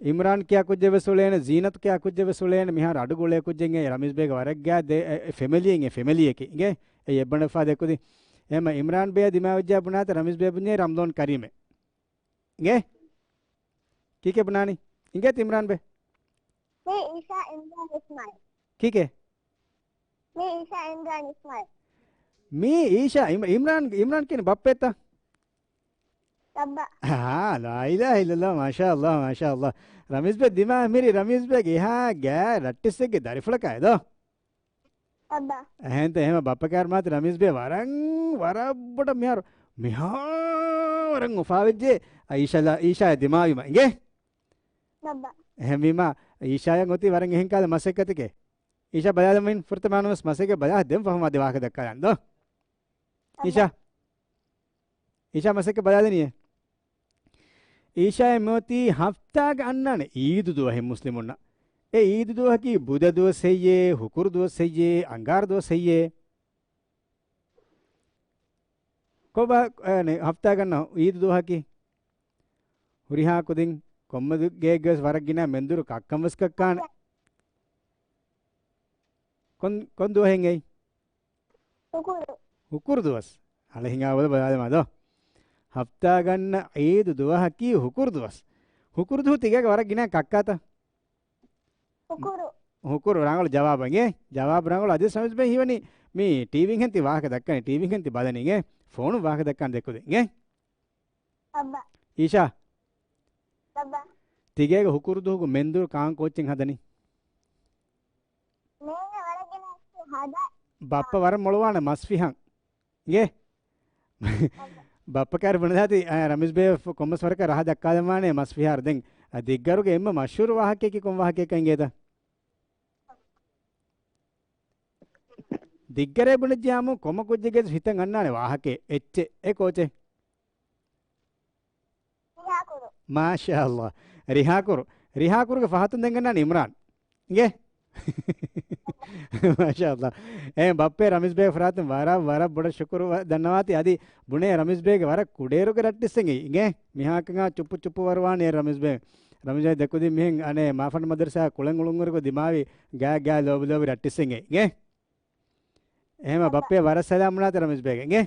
އިމްރާން ކިޔާ ކުއްޖެއް ވެސް އުޅޭނެ، ޒީނަތު ކިޔާ ކުއްޖެއް ވެސް އުޅޭނެ، މިހާރު އަޑު ގުޅޭ ކުއްޖެއް އެ ރަމީޒް ބޭގެ ވަރަށް ގާތް ދެ-، އެ، އެ ފެމިލީއެއް، އެ ފެމިލީއެކޭ އިނގޭ. އެ އެއްބަނޑުފާ ދެ ކުދިން. އެހެންމަ އިމްރާން ބޭ ދިމާވެއްޖާ ބުނާތަ ރަމީޒް ބޭ ބުންޏޭ ރަމްޟާން ކަރީމޭ. އިނގޭ؟ ކީކޭ ބުނާނީ؟ އިނގޭތަ އިމްރާން ބޭ؟ މީ އީޝާ އިމްރާން އިސްމާއިލް. ކީކޭ؟ މީ އީޝާ އިމްރާން އިސްމާއިލް. މީ އީޝާ އިމް-، އިމްރާން، އިމްރާން ކިޔަނީ ބައްޕައެއްތަ؟ ބައްބަ. އާ، ލާ އިލާހަ އިއްލައްލާހު، މާޝާ ﷲ، މާޝާ ﷲ. ރަމީޒް ބޭ ދިމާ މިރި ރަމީޒް ބޭގެ އެހާ ގާތް ރައްޓެއްސެއްގެ ދަރިފުޅަކާ އެދޯ. ބައްބަ. އެހެންތަ އެހެމަ ބައްޕަ ކާރު މާތި ރަމީޒް ބޭ ވަރަށް، ވަރަށް ބޮޑަށް މިހާރު، މިހާ ވަރަށް އުފާވެއްޖެ. އައިޝަލާ، އީޝާ ދިމާވީމަ އިނގޭ؟ ބައްބަ. އެހެންވީމަ، އީޝާޔަށް އޮތީ ވަރަށް އެހެން ކަހަލަ މަސައްކަތެކޭ. އީޝާ ބަލާލަމާ ފުރަތަމަ ވެސް މަސައްކަތް ބަލާ ދެން ފަހުމާ ދެ ވާހަކަ ދައްކާލަން ދޯ. އިންޝާ. އިންޝާ. އީޝާ މަސައްކަތް ބަލާލަނީއޭ. އީޝާއަށް މިއޮތީ ހަފްތާގަ އަންނާނެ އީދު ދުވަހެއް މުސްލިމުންނަށް. އެ އީދު ދުވަހަކީ ބުދަ ދުވަސް ހެއްޔޭ، ހުކުރު ދުވަސް ހެއްޔޭ، އަންގާރަ ދުވަސް ހެއްޔޭ؟ ކޮބާ، އަނެ، ހަފްތާގަ އަންނަ އީދު ދުވަހަކީ؟ ހުރިހާ ކުދިން ކޮންމެ ދު-، ގޭގެވެސް ވަރަށް ގިނަ މެންދުރު ކައްކަން ވެސް ކައްކާނެ. ކޮން، ކޮން ދުވަހެއް އެއީ؟ ހުކުރު. ހުކުރު ދުވަސް. އަޅެ ހިނގާ ބަލަ ބަލާލަމާ ދޯ. ހަފްތާގަނޑަށް ޢީދު ދުވަހަކީ ހުކުރު ދުވަސް. ހުކުރު ދުވަހު ތިގޭގަ ވަރަށް ގިނަ ކައްކާތަ؟ ހުކުރު. ހުކުރު ރަނގަޅު ޖަވާބެއް އިނގޭ. ޖަވާބު ރަނގަޅު. އަދިވެސް ރަމީޒް ބެ ހީވަނީ މި ޓީވީން ހެން ތި ވާހަކަ ދައްކަނީ. ޓީވީން ހެން ތި ބަލަނީ އިނގޭ. ފޯނުން ވާހަކަ ދައްކާން ދެކުދިން އިނގޭ. އައްބަ. އީޝާ. އައްބަ. ތިގޭގަ ހުކުރު ދުވަހުގަ މެންދުރު ކާން ކޯއްޗެއް ހަދަނީ؟ މޭގަ ވަރަށް ގިނަ ހަދާ. ބައްޕަ ވަރަށް މޮޅުވާނެ މަސް ފިހަން. އިނގޭ؟ ބައްޕަ ކާރި ބުނެދާތި، އަ، ރަމީޒް ބޭ ފު-، ކޮންމެސް ވަރަކަށް ރަހަ ދައްކާލަމާނެ މަސް ފިހާރަ. ދެން، އަ، ދިއްގަރުގެ އެންމެ މަޝްހޫރު ވާހަކައަކީ ކޮން ވާހަކައެއްކަން އިނގޭތަ؟ ދިއްގަރޭ ބުނެއްޖިޔާމު ކޮންމެ ކުއްޖެއްގެ ހިތަށް އަންނާނެ ވާހަކައެއް އެއްޗެއް. އެ ކޯޗެއް؟ ރިހާކުރު. މާޝާﷲ. ރިހާކުރު. ރިހާކުރުގެ ފަހަތުން ދެން ގަންނާނެ އިމްރާން. އިނގޭ؟ މާޝާﷲ. އޭ ބައްޕޭ ރަމީޒް ބޭ ފަރާތުން ވަރަށް، ވަރަށް ބޮޑަށް ޝުކުރު ވަ-، ދަންނަވާތީ. އަދި ބުނޭ ރަމީޒް ބޭގެ ވަރަށް ކުޑައިރުގެ ރައްޓިއްސެއް އިނގޭ. މިހާކަން އާ ޗުއްޕު ޗުއްޕު ވަރުވާނެ ރަމީޒް ބޭ. ރަމީޒް ބޭ ދެކުދިން މިހެން އަނެއް މާފަންޑު މަދަރުސާ ކުޅެން އުޅުންއިރުގަ ދިމާވި ގާތް ގާތް ލޯބި ލޯބި ރައްޓިއްސެއް އިނގޭ. އެހެމަ ބައްޕޭ ވަރަށް ސަލާމް ބުނާތި ރަމީޒް ބޭގެ. އިނގޭ؟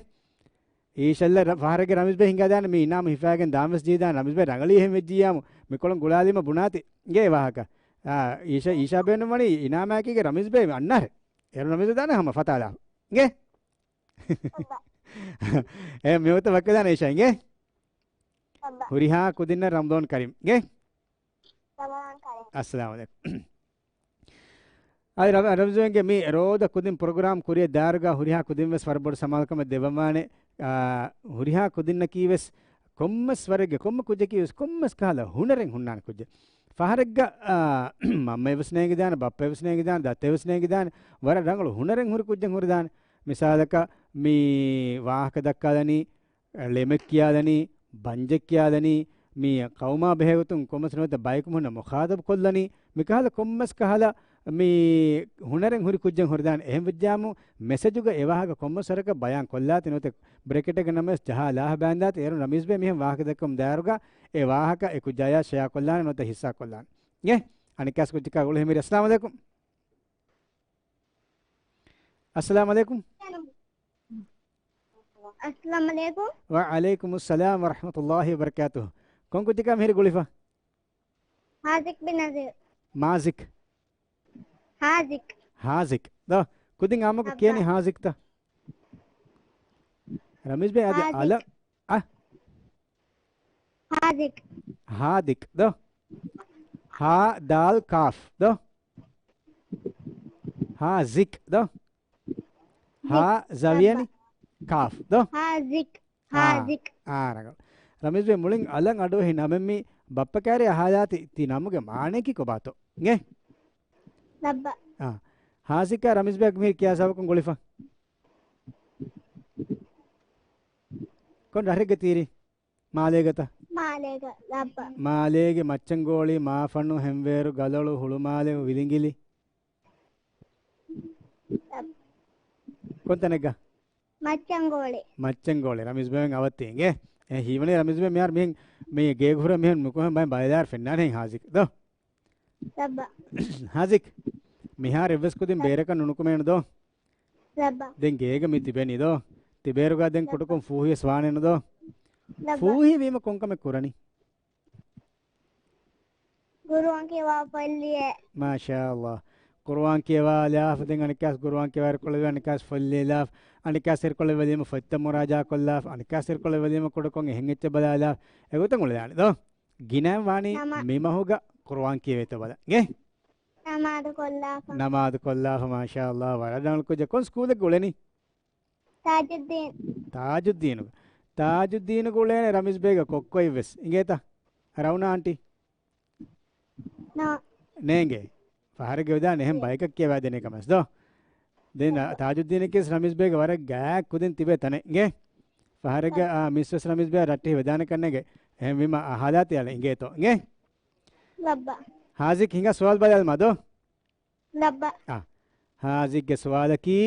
އީޝައްލަ ރަ-، ފަހަރެއްގެ ރަމީޒް ބޭ ހިނގާދާނެ މި އިނާމު ހިފާގެން ދާން ވެސް ޖީދާނެ. ރަމީޒް ބޭ ރަނގަޅީ ހެން ވެއްޖިއްޔާމު މިކޮޅުން ގުޅާލީމަ ބުނާތި. އިނގޭ ވާހަކަ. އާ، އީޝަ، އީޝާ ބޭނުން ވަނީ އިނާމާއެކީގެ ރަމީޒް ބޭ އަންނާރެ. އޭރު ރަމީޒް ދާނެ ހަމަ ފަތާލާ. އިނގޭ؟ އެ މިވަގުތަށް ވަކިވެދާނެ އީޝާ އިނގޭ؟ ހުރިހާ ކުދިންނަށް ރަމަޟާން ކަރީމް. އިނގޭ؟ ރަމަޟާން ކަރީމް. އައްސަލާމު ޢަލައިކުމް. އަދި ރަ-، ރަމްޒާންގެ މި ރޯދަ ކުދިން ޕްރޮގްރާމް ކުރިއަށް ދާއިރުގަ ހުރިހާ ކުދިން ވެސް ވަރަށް ބޮޑު ސަމާލުކަމެއް ދެއްވަމާނެ. އާ، ހުރިހާ ކުދިންނަކީ ވެސް ކޮންމެސް ވަރެއްގެ، ކޮންމެ ކުއްޖަކީ ވެސް ކޮންމެސް ކަހަލަ ހުނަރެއް ހުންނާނެ ކުއްޖެއް. ފަހަރެއްގަ، އާ، މަންމައެއް ވެސް ނޭނގިދާނެ، ބައްޕައެއް ވެސް ނޭނގިދާނެ، ދައްތައެއް ވެސް ނޭނގިދާނެ، ވަރަށް ރަނގަޅު ހުނަރެއް ހުރި ކުއްޖެއް ހުރިދާނެ. މިސާލަކަށް މި ވާހަކަ ދައްކާލަނީ، ޅެމެއް ކިޔާލަނީ، ބަންޖެއް ކިޔާލަނީ، މި ޤައުމާ ބެހޭގޮތުން ކޮންމެސް ނުވަތަ ބަޔަކު މީހުންނަށް މުޚާޠަބު ކޮށްލަނީ، މިކަހަލަ ކޮންމެސް ކަހަލަ މި ހުނަރެއް ހުރި ކުއްޖެއް ހުރިދާނެ. އެހެން ވެއްޖާމު މެސެޖުގަ އެ ވާހަކަ ކޮންމެސް ވަރަކަށް ބަޔާން ކޮށްލާތި ނުވަތަ ބްރެކެޓެއްގަ ނަމަވެސް ޖަހާ ލާފަ ބާންދާތި. އޭރު ރަމީޒް ބޭ މިހެން ވާހަކަ ދައްކަމުން ދާއިރުގަ އެ ވާހަކަ އެ ކުއްޖާޔާ ޝެއާ ކޮށްލާނެ ނުވަތަ ހިއްސާ ކޮށްލާނެ. އިނގޭ؟ އަނެއްކާސް ކުއްޖަކާ ގުޅި ހެމިރި. އައްސަލާމު ޢަލައިކުމް. އައްސަލާމު ޢަލައިކުމް. އައްސަލާމު ޢަލައިކުމް. ވަޢަލައިކުމުއްސަލާމް ވަރަޙްމަތުﷲި ވަބަރަކާތުހު. ކޮން ކުއްޖަކާ މިހިރި ގުޅިފަ؟ ހާޒިޤް ބިން ނަޒީރް. މާޒިޤް. ހާޒިޤް. ހާޒިޤް. ދޯ، ކުދިން އާއްމުކޮށް ކިޔަނީ ހާޒިޤްތަ؟ ރަމީޒް ބޭ އަދި ހާޒިޤް. އަލަށް، އަ؟ ހާޒިޤް. ހާދިޤް ދޯ؟ ހާ ދާލް ކާފް ދޯ؟ ހާޒިޤް ދޯ؟ ހާ ޒަވިޔަނި ކާފް ދޯ؟ ހާޒިޤް. އާ، ހާޒިޤް. އާ، ރަނގަޅު. ރަމީޒް ބޭ މުޅިން އަލަށް އަޑުއެހި ނަމެއް މި ބައްޕަ ކާރި އަހާލާތި ތި ނަމުގެ މާނަޔަކީ ކޮބާތޯ؟ އިނގޭ؟ ލައްބަ. އާ. ހާޒިޤާ ރަމީޒް ބޭ މިހިރި ކިޔާ ސަބަބަކުން ގުޅިފަ. ކޮން ރަށެއްގަ ތިއިރީ؟ މާލޭގަތަ؟ މާލޭގަ، ލައްބަ. މާލޭގެ މައްޗަންގޯޅި، މާފަންނު، ހެންވޭރު، ގަލޮޅު، ހުޅުމާލެ، ވިލިނގިލި. ލައްބަ. ކޮންތަނެއްގަ؟ މައްޗަންގޯޅި. މައްޗަންގޯޅި. ރަމީޒް ބޭ އަވައްތި އިނގޭ. އެ ހީވަނީ ރަމީޒް ބޭ މިހާރު މިހެން މި ގޭގެ ހުރެ މިހެން ނުކުމެ ބައި ބައިލާރ ފެންނާނެ ހާޒިޤް ދޯ؟ ލައްބަ. ހާޒިޤް، މިހާރު އެއްވެސް ކުދިން ބޭރަކަށް ނުނުކުމޭނު ދޯ؟ ލައްބަ. ދެން ގޭގަ މި ތިބެނީ ދޯ؟ ތިބޭރުގަ ދެން ލައްބަ. ކުޑަކޮށް ފޫހިވެސް ވާނެނު ދޯ؟ ލައްބަ. ފޫހި ވީމަ ކޮންކަމެއް ކުރަނީ؟ ޤުރުއާން ކިޔަވާ ފޮއްލިއޭ. މާޝާﷲ. ޤުރުއާން ކިޔަވާލާފަ ދެން އަނެއްކާސް ޤުރުއާން ކިޔަވާ އިރުކޮޅެއް އަނެއްކާސް ފޮއްލިލާފަ އަނެއްކާސް އިރުކޮޅެއް ވެލީމަ ފޮތްތައް މުރާޖާ ކޮށްލާފަ އަނެއްކާސް އިރުކޮޅެއް ވެލީމަ ކުޑަކޮށް އެހެން އެއްޗެއް ބަލާލާފަ އެގޮތަށް އުޅެދާނެ ދޯ؟ ގިނައިން ވާނީ ނަމަ. މި މަހުގަ ޤުރުއާން ކިޔެވޭތޯ ބަލަން. އިނގޭ؟ ނަމާދު ކޮށްލާފަ. ނަމާދު ކޮށްލާފަ، މާޝާﷲ. ވަރަށް ރަނގަޅު ކުއްޖެއް. ކޮން ސްކޫލެއްގަ އުޅެނީ؟ ތާޖުއްދީން. ތާޖުއްދީނުގަ. ތާޖުއްދީނުގަ އުޅޭނެ ރަމީޒް ބޭގަ ކޮއްކޮއެއްވެސް. އިނގޭތަ؟ ރައުނާ އާންޓީ؟ ނޯ. ނޭނގޭ. ފަހަރެއްގަ ވެދާނެ އެހެން ބަޔަކަށް ކިޔަވާދޭނެ ކަމަށް ދޯ؟ ދެން ތާޖުއްދީނަކީ ވެސް ރަމީޒް ބޭގެ ވަރަށް ގާތް ކުދިން ތިބޭ ތަނެއް. އިނގޭ؟ ފަހަރެއްގަ، އާ، މިސް ވެސް ރަމީޒް ބޭއާ ރައްޓެހި ވެދާނެ ކަންނޭނގެ. އެހެންވީމަ އަހާލާތި އަޅެ އިނގޭތޯ. އިނގޭ؟ ލައްބަ. ހާޒިޤް ހިނގާ ސުވާލު ބަލާލަމާ ދޯ؟ ލައްބަ. އާ. ހާޒިޤްގެ ސުވާލަކީ،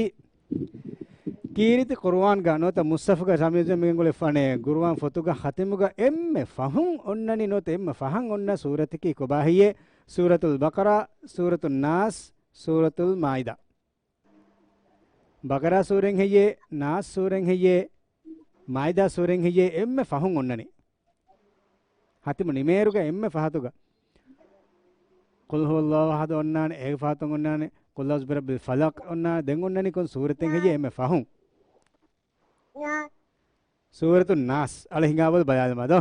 ކީރިތި ޤުރުއާންގަ ނުވަތަ މުޞްޙަފުގަ ރަމީޒު މިގެންގުޅެފާނެ ޤުރުއާން ފޮތުގަ ޚަތިމުގަ އެންމެ ފަހުން އޮންނަނީ ނުވަތަ އެންމެ ފަހަން އޮންނަ ސޫރަތަކީ ކޮބާ ހެއްޔޭ؟ ސޫރަތުލް ބަޤަރާ، ސޫރަތުން ނާސް، ސޫރަތުލް މާއިދާ. ބަޤަރާ ސޫރައިން ހެއްޔޭ، ނާސް ސޫރައިން ހެއްޔޭ، މާއިދާ ސޫރައިން ހެއްޔޭ، އެންމެ ފަހުން އޮންނަނީ. ޚަތިމު ނިމޭއިރުގަ އެންމެ ފަހަތުގަ. ޤުލް ހުވައްލާހު އަޙަދު އޮންނާނެ، އޭގެ ފަހަތުން އޮންނާނެ، ޤުލް އަޢޫޛު ބިރައްބިލް ފަލަޤް އޮންނާނެ، ދެން އޮންނަނީ ކޮން ސޫރަތެއް ހެއްޔޭ އެންމެ ފަހުން؟ ސޫރަތުން ނާސް. އަޅެ ހިނގާބަލަ ބަލާލަމާ ދޯ.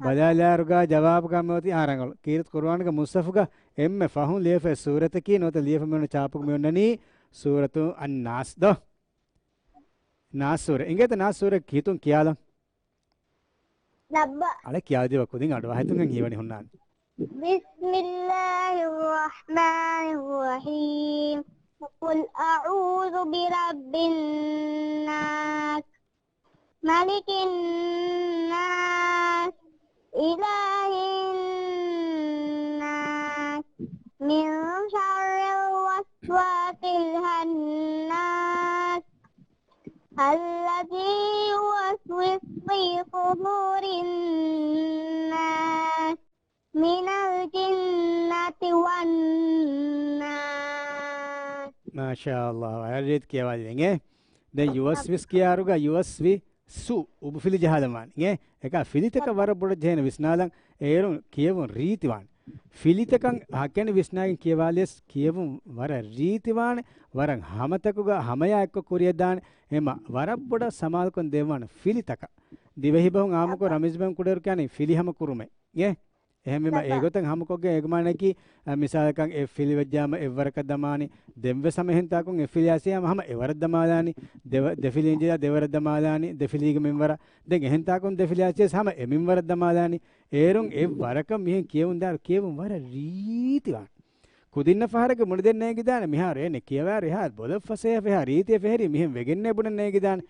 ބަލާލާއިރުގަ ޖަވާބުގަ މިއޮތީ އާ ރަނގަޅު. ކީރިތި ޤުރުއާންގަ މުޞްޙަފުގަ އެންމެ ފަހުން ލިޔެފައި ސޫރަތަކީ ނުވަތަ ލިޔެފަ މިއޮންނަ ޗާޕުގަ މިއޮންނަނީ ސޫރަތު އައްނާސް ދޯ. ނާސް ސޫރަ. އިނގޭތަ ނާސް ސޫރަ ކީރިތުން ކިޔާލަން. ލައްބަ. އަޅެ ކިޔާދީބަ ކުދިން އަޑުއަހައިތުން ހީވަނީ ހުންނާނެ. بسم الله الرحمن الرحيم. قل أعوذ برب الناس، ملك الناس، إله الناس، من شر الوسواس الخناس، الذي يوسوس في صدور الناس، من الجنة والناس. މާޝާﷲ، ވަރަށް ރީތި ކިޔަވާލި އިނގޭ. ދެން ޔުވަސްވިސް ކިޔާއިރުގަ ޔުވަސްވިސު އުބުފިލި ޖަހާލަމާނެ އިނގޭ. އެކާ ފިލިތަކަށް ވަރަށް ބޮޑަށް ޖެހޭނެ ވިސްނާލަން. އޭރުން ކިޔެވުން ރީތިވާނެ. ފިލިތަކަށް ހަކެނި ވިސްނާގެން ކިޔަވާލިޔަސް ކިޔެވުން ވަރަށް ރީތިވާނެ. ވަރަށް ހަމަތަކުގަ ހަމަޔާ އެއްކޮށް ކުރިއަށް ދާނެ. އެމަ ވަރަށް ބޮޑަށް ސަމާލުކަން ދެއްވާނެ ފިލިތަކަށް. ދިވެހިބަހުން އާއްމުކޮށް ރަމީޒު ބޭން ކުޑައިރު ކިޔާނީ ފިލި ހަމަ ކުރުމޭ. އޭ؟ އެހެންވީމަ އެގޮތަށް ހަމަކޮށްގެން އޭގެ މާނައަކީ، އަ، މިސާލަކަށް އެއް ފިލި ވެއްޖާމަ އެއްވަރަކަށް ދަމާނީ، ދެންވެސް ހަމަ އެހެން ތާކުން އެއް ފިލި އައިސް ހަމަ އެވަރަށް ދަމާލާނީ، ދެވަ-، ދެ ފިލި އިންޖެލާ ދެވަރަށް ދަމާލާނީ، ދެ ފިލީގެ މިންވަރަށް. ދެން އެހެން ތާކުން ދެ ފިލި އައިސް ހަމަ އެ މިންވަރަށް ދަމާލާނީ. އޭރުން އެއްވަރަކަށް މިހެން ކިޔެވުން ދާއިރު ކިޔެވުން ވަރަށް ރީތިވާނެ. ކުދިންނަށް ފަހަރަކަށް ބުނެދޭން ނޭނގިދާނެ މިހާރު އޭނެ ކިޔަވާއިރު އެހާ ބޮލަށް ފަސޭހަ ފަހަރު ރީތި ފެހެރި މިހެން ވެގެންނޭ ބުނަން ނޭނގިދާނެ.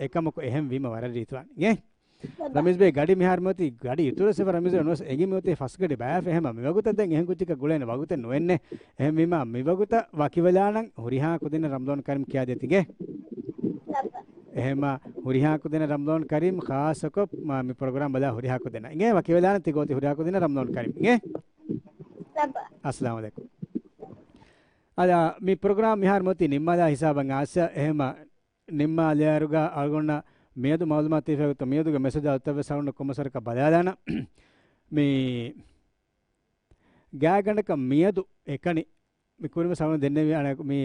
އެކަމަކު އެހެން ވީމަ ވަރަށް ރީތިވާނެ. އިނގޭ؟ ރަމީޒް ބޭ ގަޑި މިހާރު މިއޮތީ ގަޑި އިތުރަށް ސެފަ ރަމީޒް ނުވެސް އެނގި މިއޮތީ ފަސް ގަޑި ބަޔާފަ އެހެމަ މިވަގުތަށް ދެން އެހެން ކުއްޖަކަށް ގުޅޭނެ ވަގުތެއް ނުވެންނެ. އެހެންވީމަ މިވަގުތަށް ވަކިވެލާނަން ހުރިހާ ކުދިންނަށް ރަމަޟާން ކަރީމް ކިޔާދޭތި އިނގޭ. އެހެމަ ހުރިހާ ކުދިންނަށް ރަމަޟާން ކަރީމް ޚާއްޞަކޮށް މި ޕްރޮގްރާމް ބަލާ ހުރިހާ ކުދިންނަށް. އިނގޭ ވަކިވެލާނަން ތި ގޯތި ހުރިހާ ކުދިންނަށް ރަމަޟާން ކަރީމް އިނގޭ. އައްސަލާމު ޢަލައިކުމް. އަދި މި ޕްރޮގްރާމް މިހާރު މިއޮތީ ނިންމާލާ ހިސާބަށް އާސަ އެހެމަ ނިންމާލާއިރުގަ އަޅުގަނޑަށް މިއަދު މަޢުލޫމާތު ދީފައި ގޮތަށް މިއަދުގެ މެސެޖް އަޅުތައްވެސް އަޅުގަނޑަށް ކޮންމެސް ވަރަކަށް ބަލާލާނަން. މި ގާތްގަނޑަކަށް މިއަދު އެކަނި މި ކުރިންވެސް އަޅުގަނޑު ދެންނެވި އަނެއް މި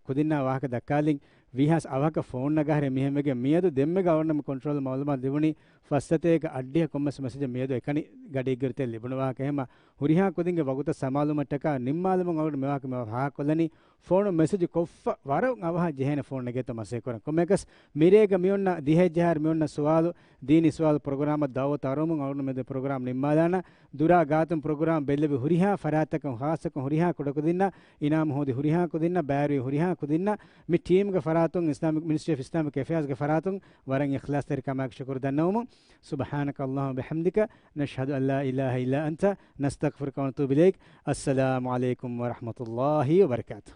ކުދިންނާ ވާހަކަ ދައްކާލިން ވީހާވެސް އަވަހަކަށް ފޯން ނަގާހެރި މިހެން ވެގެން މިއަދު ދެންމެގަ އަޅުގަނޑަށް މި ކޮންޓްރޯލް މަޢުލޫމާތު ލިބުނީ ފައްސަތޭކަ އަށްޑިހަ ކޮންމެސް މެސެޖެއް މިއަދު އެކަނި ގަޑިއެއްގަ ތެ ލިބުނު ވާހަކަ. އެހެމަ ހުރިހާ ކުދިންގެ ވަގުތަށް ސަމާލުވުމަށްޓަކާ ނިންމާލުމުން އަޅުގަނޑު މިވާހަކަ މި ފާހަގަކޮށްލަނީ ފޯނު މެސެޖު ކޮށްފަ ވަރަށް އަވަހަށް ޖެހޭނެ ފޯނު ނެގޭތޯ މަސައްކަތް ކުރަން. ކޮންމެއަކަސް މިރޭގަ މިއޮންނަ ދިހައެއް ޖަހާއިރު މިއޮންނަ ސުވާލު، ދީނީ ސުވާލު ޕްރޮގްރާމަށް ދަޢުވަތު އަރުވަމުން އަޅުގަނޑު މެދު ޕްރޮގްރާމް ނިންމާލާނަން. ދުރާ ގާތުން ޕްރޮގްރާމް ބެއްލެވި ހުރިހާ ފަރާތްތަކުން ޚާއްޞަކޮށް ހުރިހާ ކުޑަކުދިންނަށް، އިނާމު ހޯދި ހުރިހާ ކުދިންނަށް، ބައިވެރި ހުރިހާ ކުދިންނަށް، މި ޓީމްގެ ފަރާތުން، އިސްލާމިކް، މިނިސްޓްރީ އޮފް އިސްލާމިކް އެފެއާޒްގެ ފަރާތުން ވަރަށް އިޚްލާޞްތެރިކަމާއެކު ޝުކުރު ދަންނަވަމުން. سبحانك اللهم وبحمدك، نشهد أن لا إله إلا أنت، نستغفرك ونتوب إليك. السلام عليكم ورحمة الله وبركاته.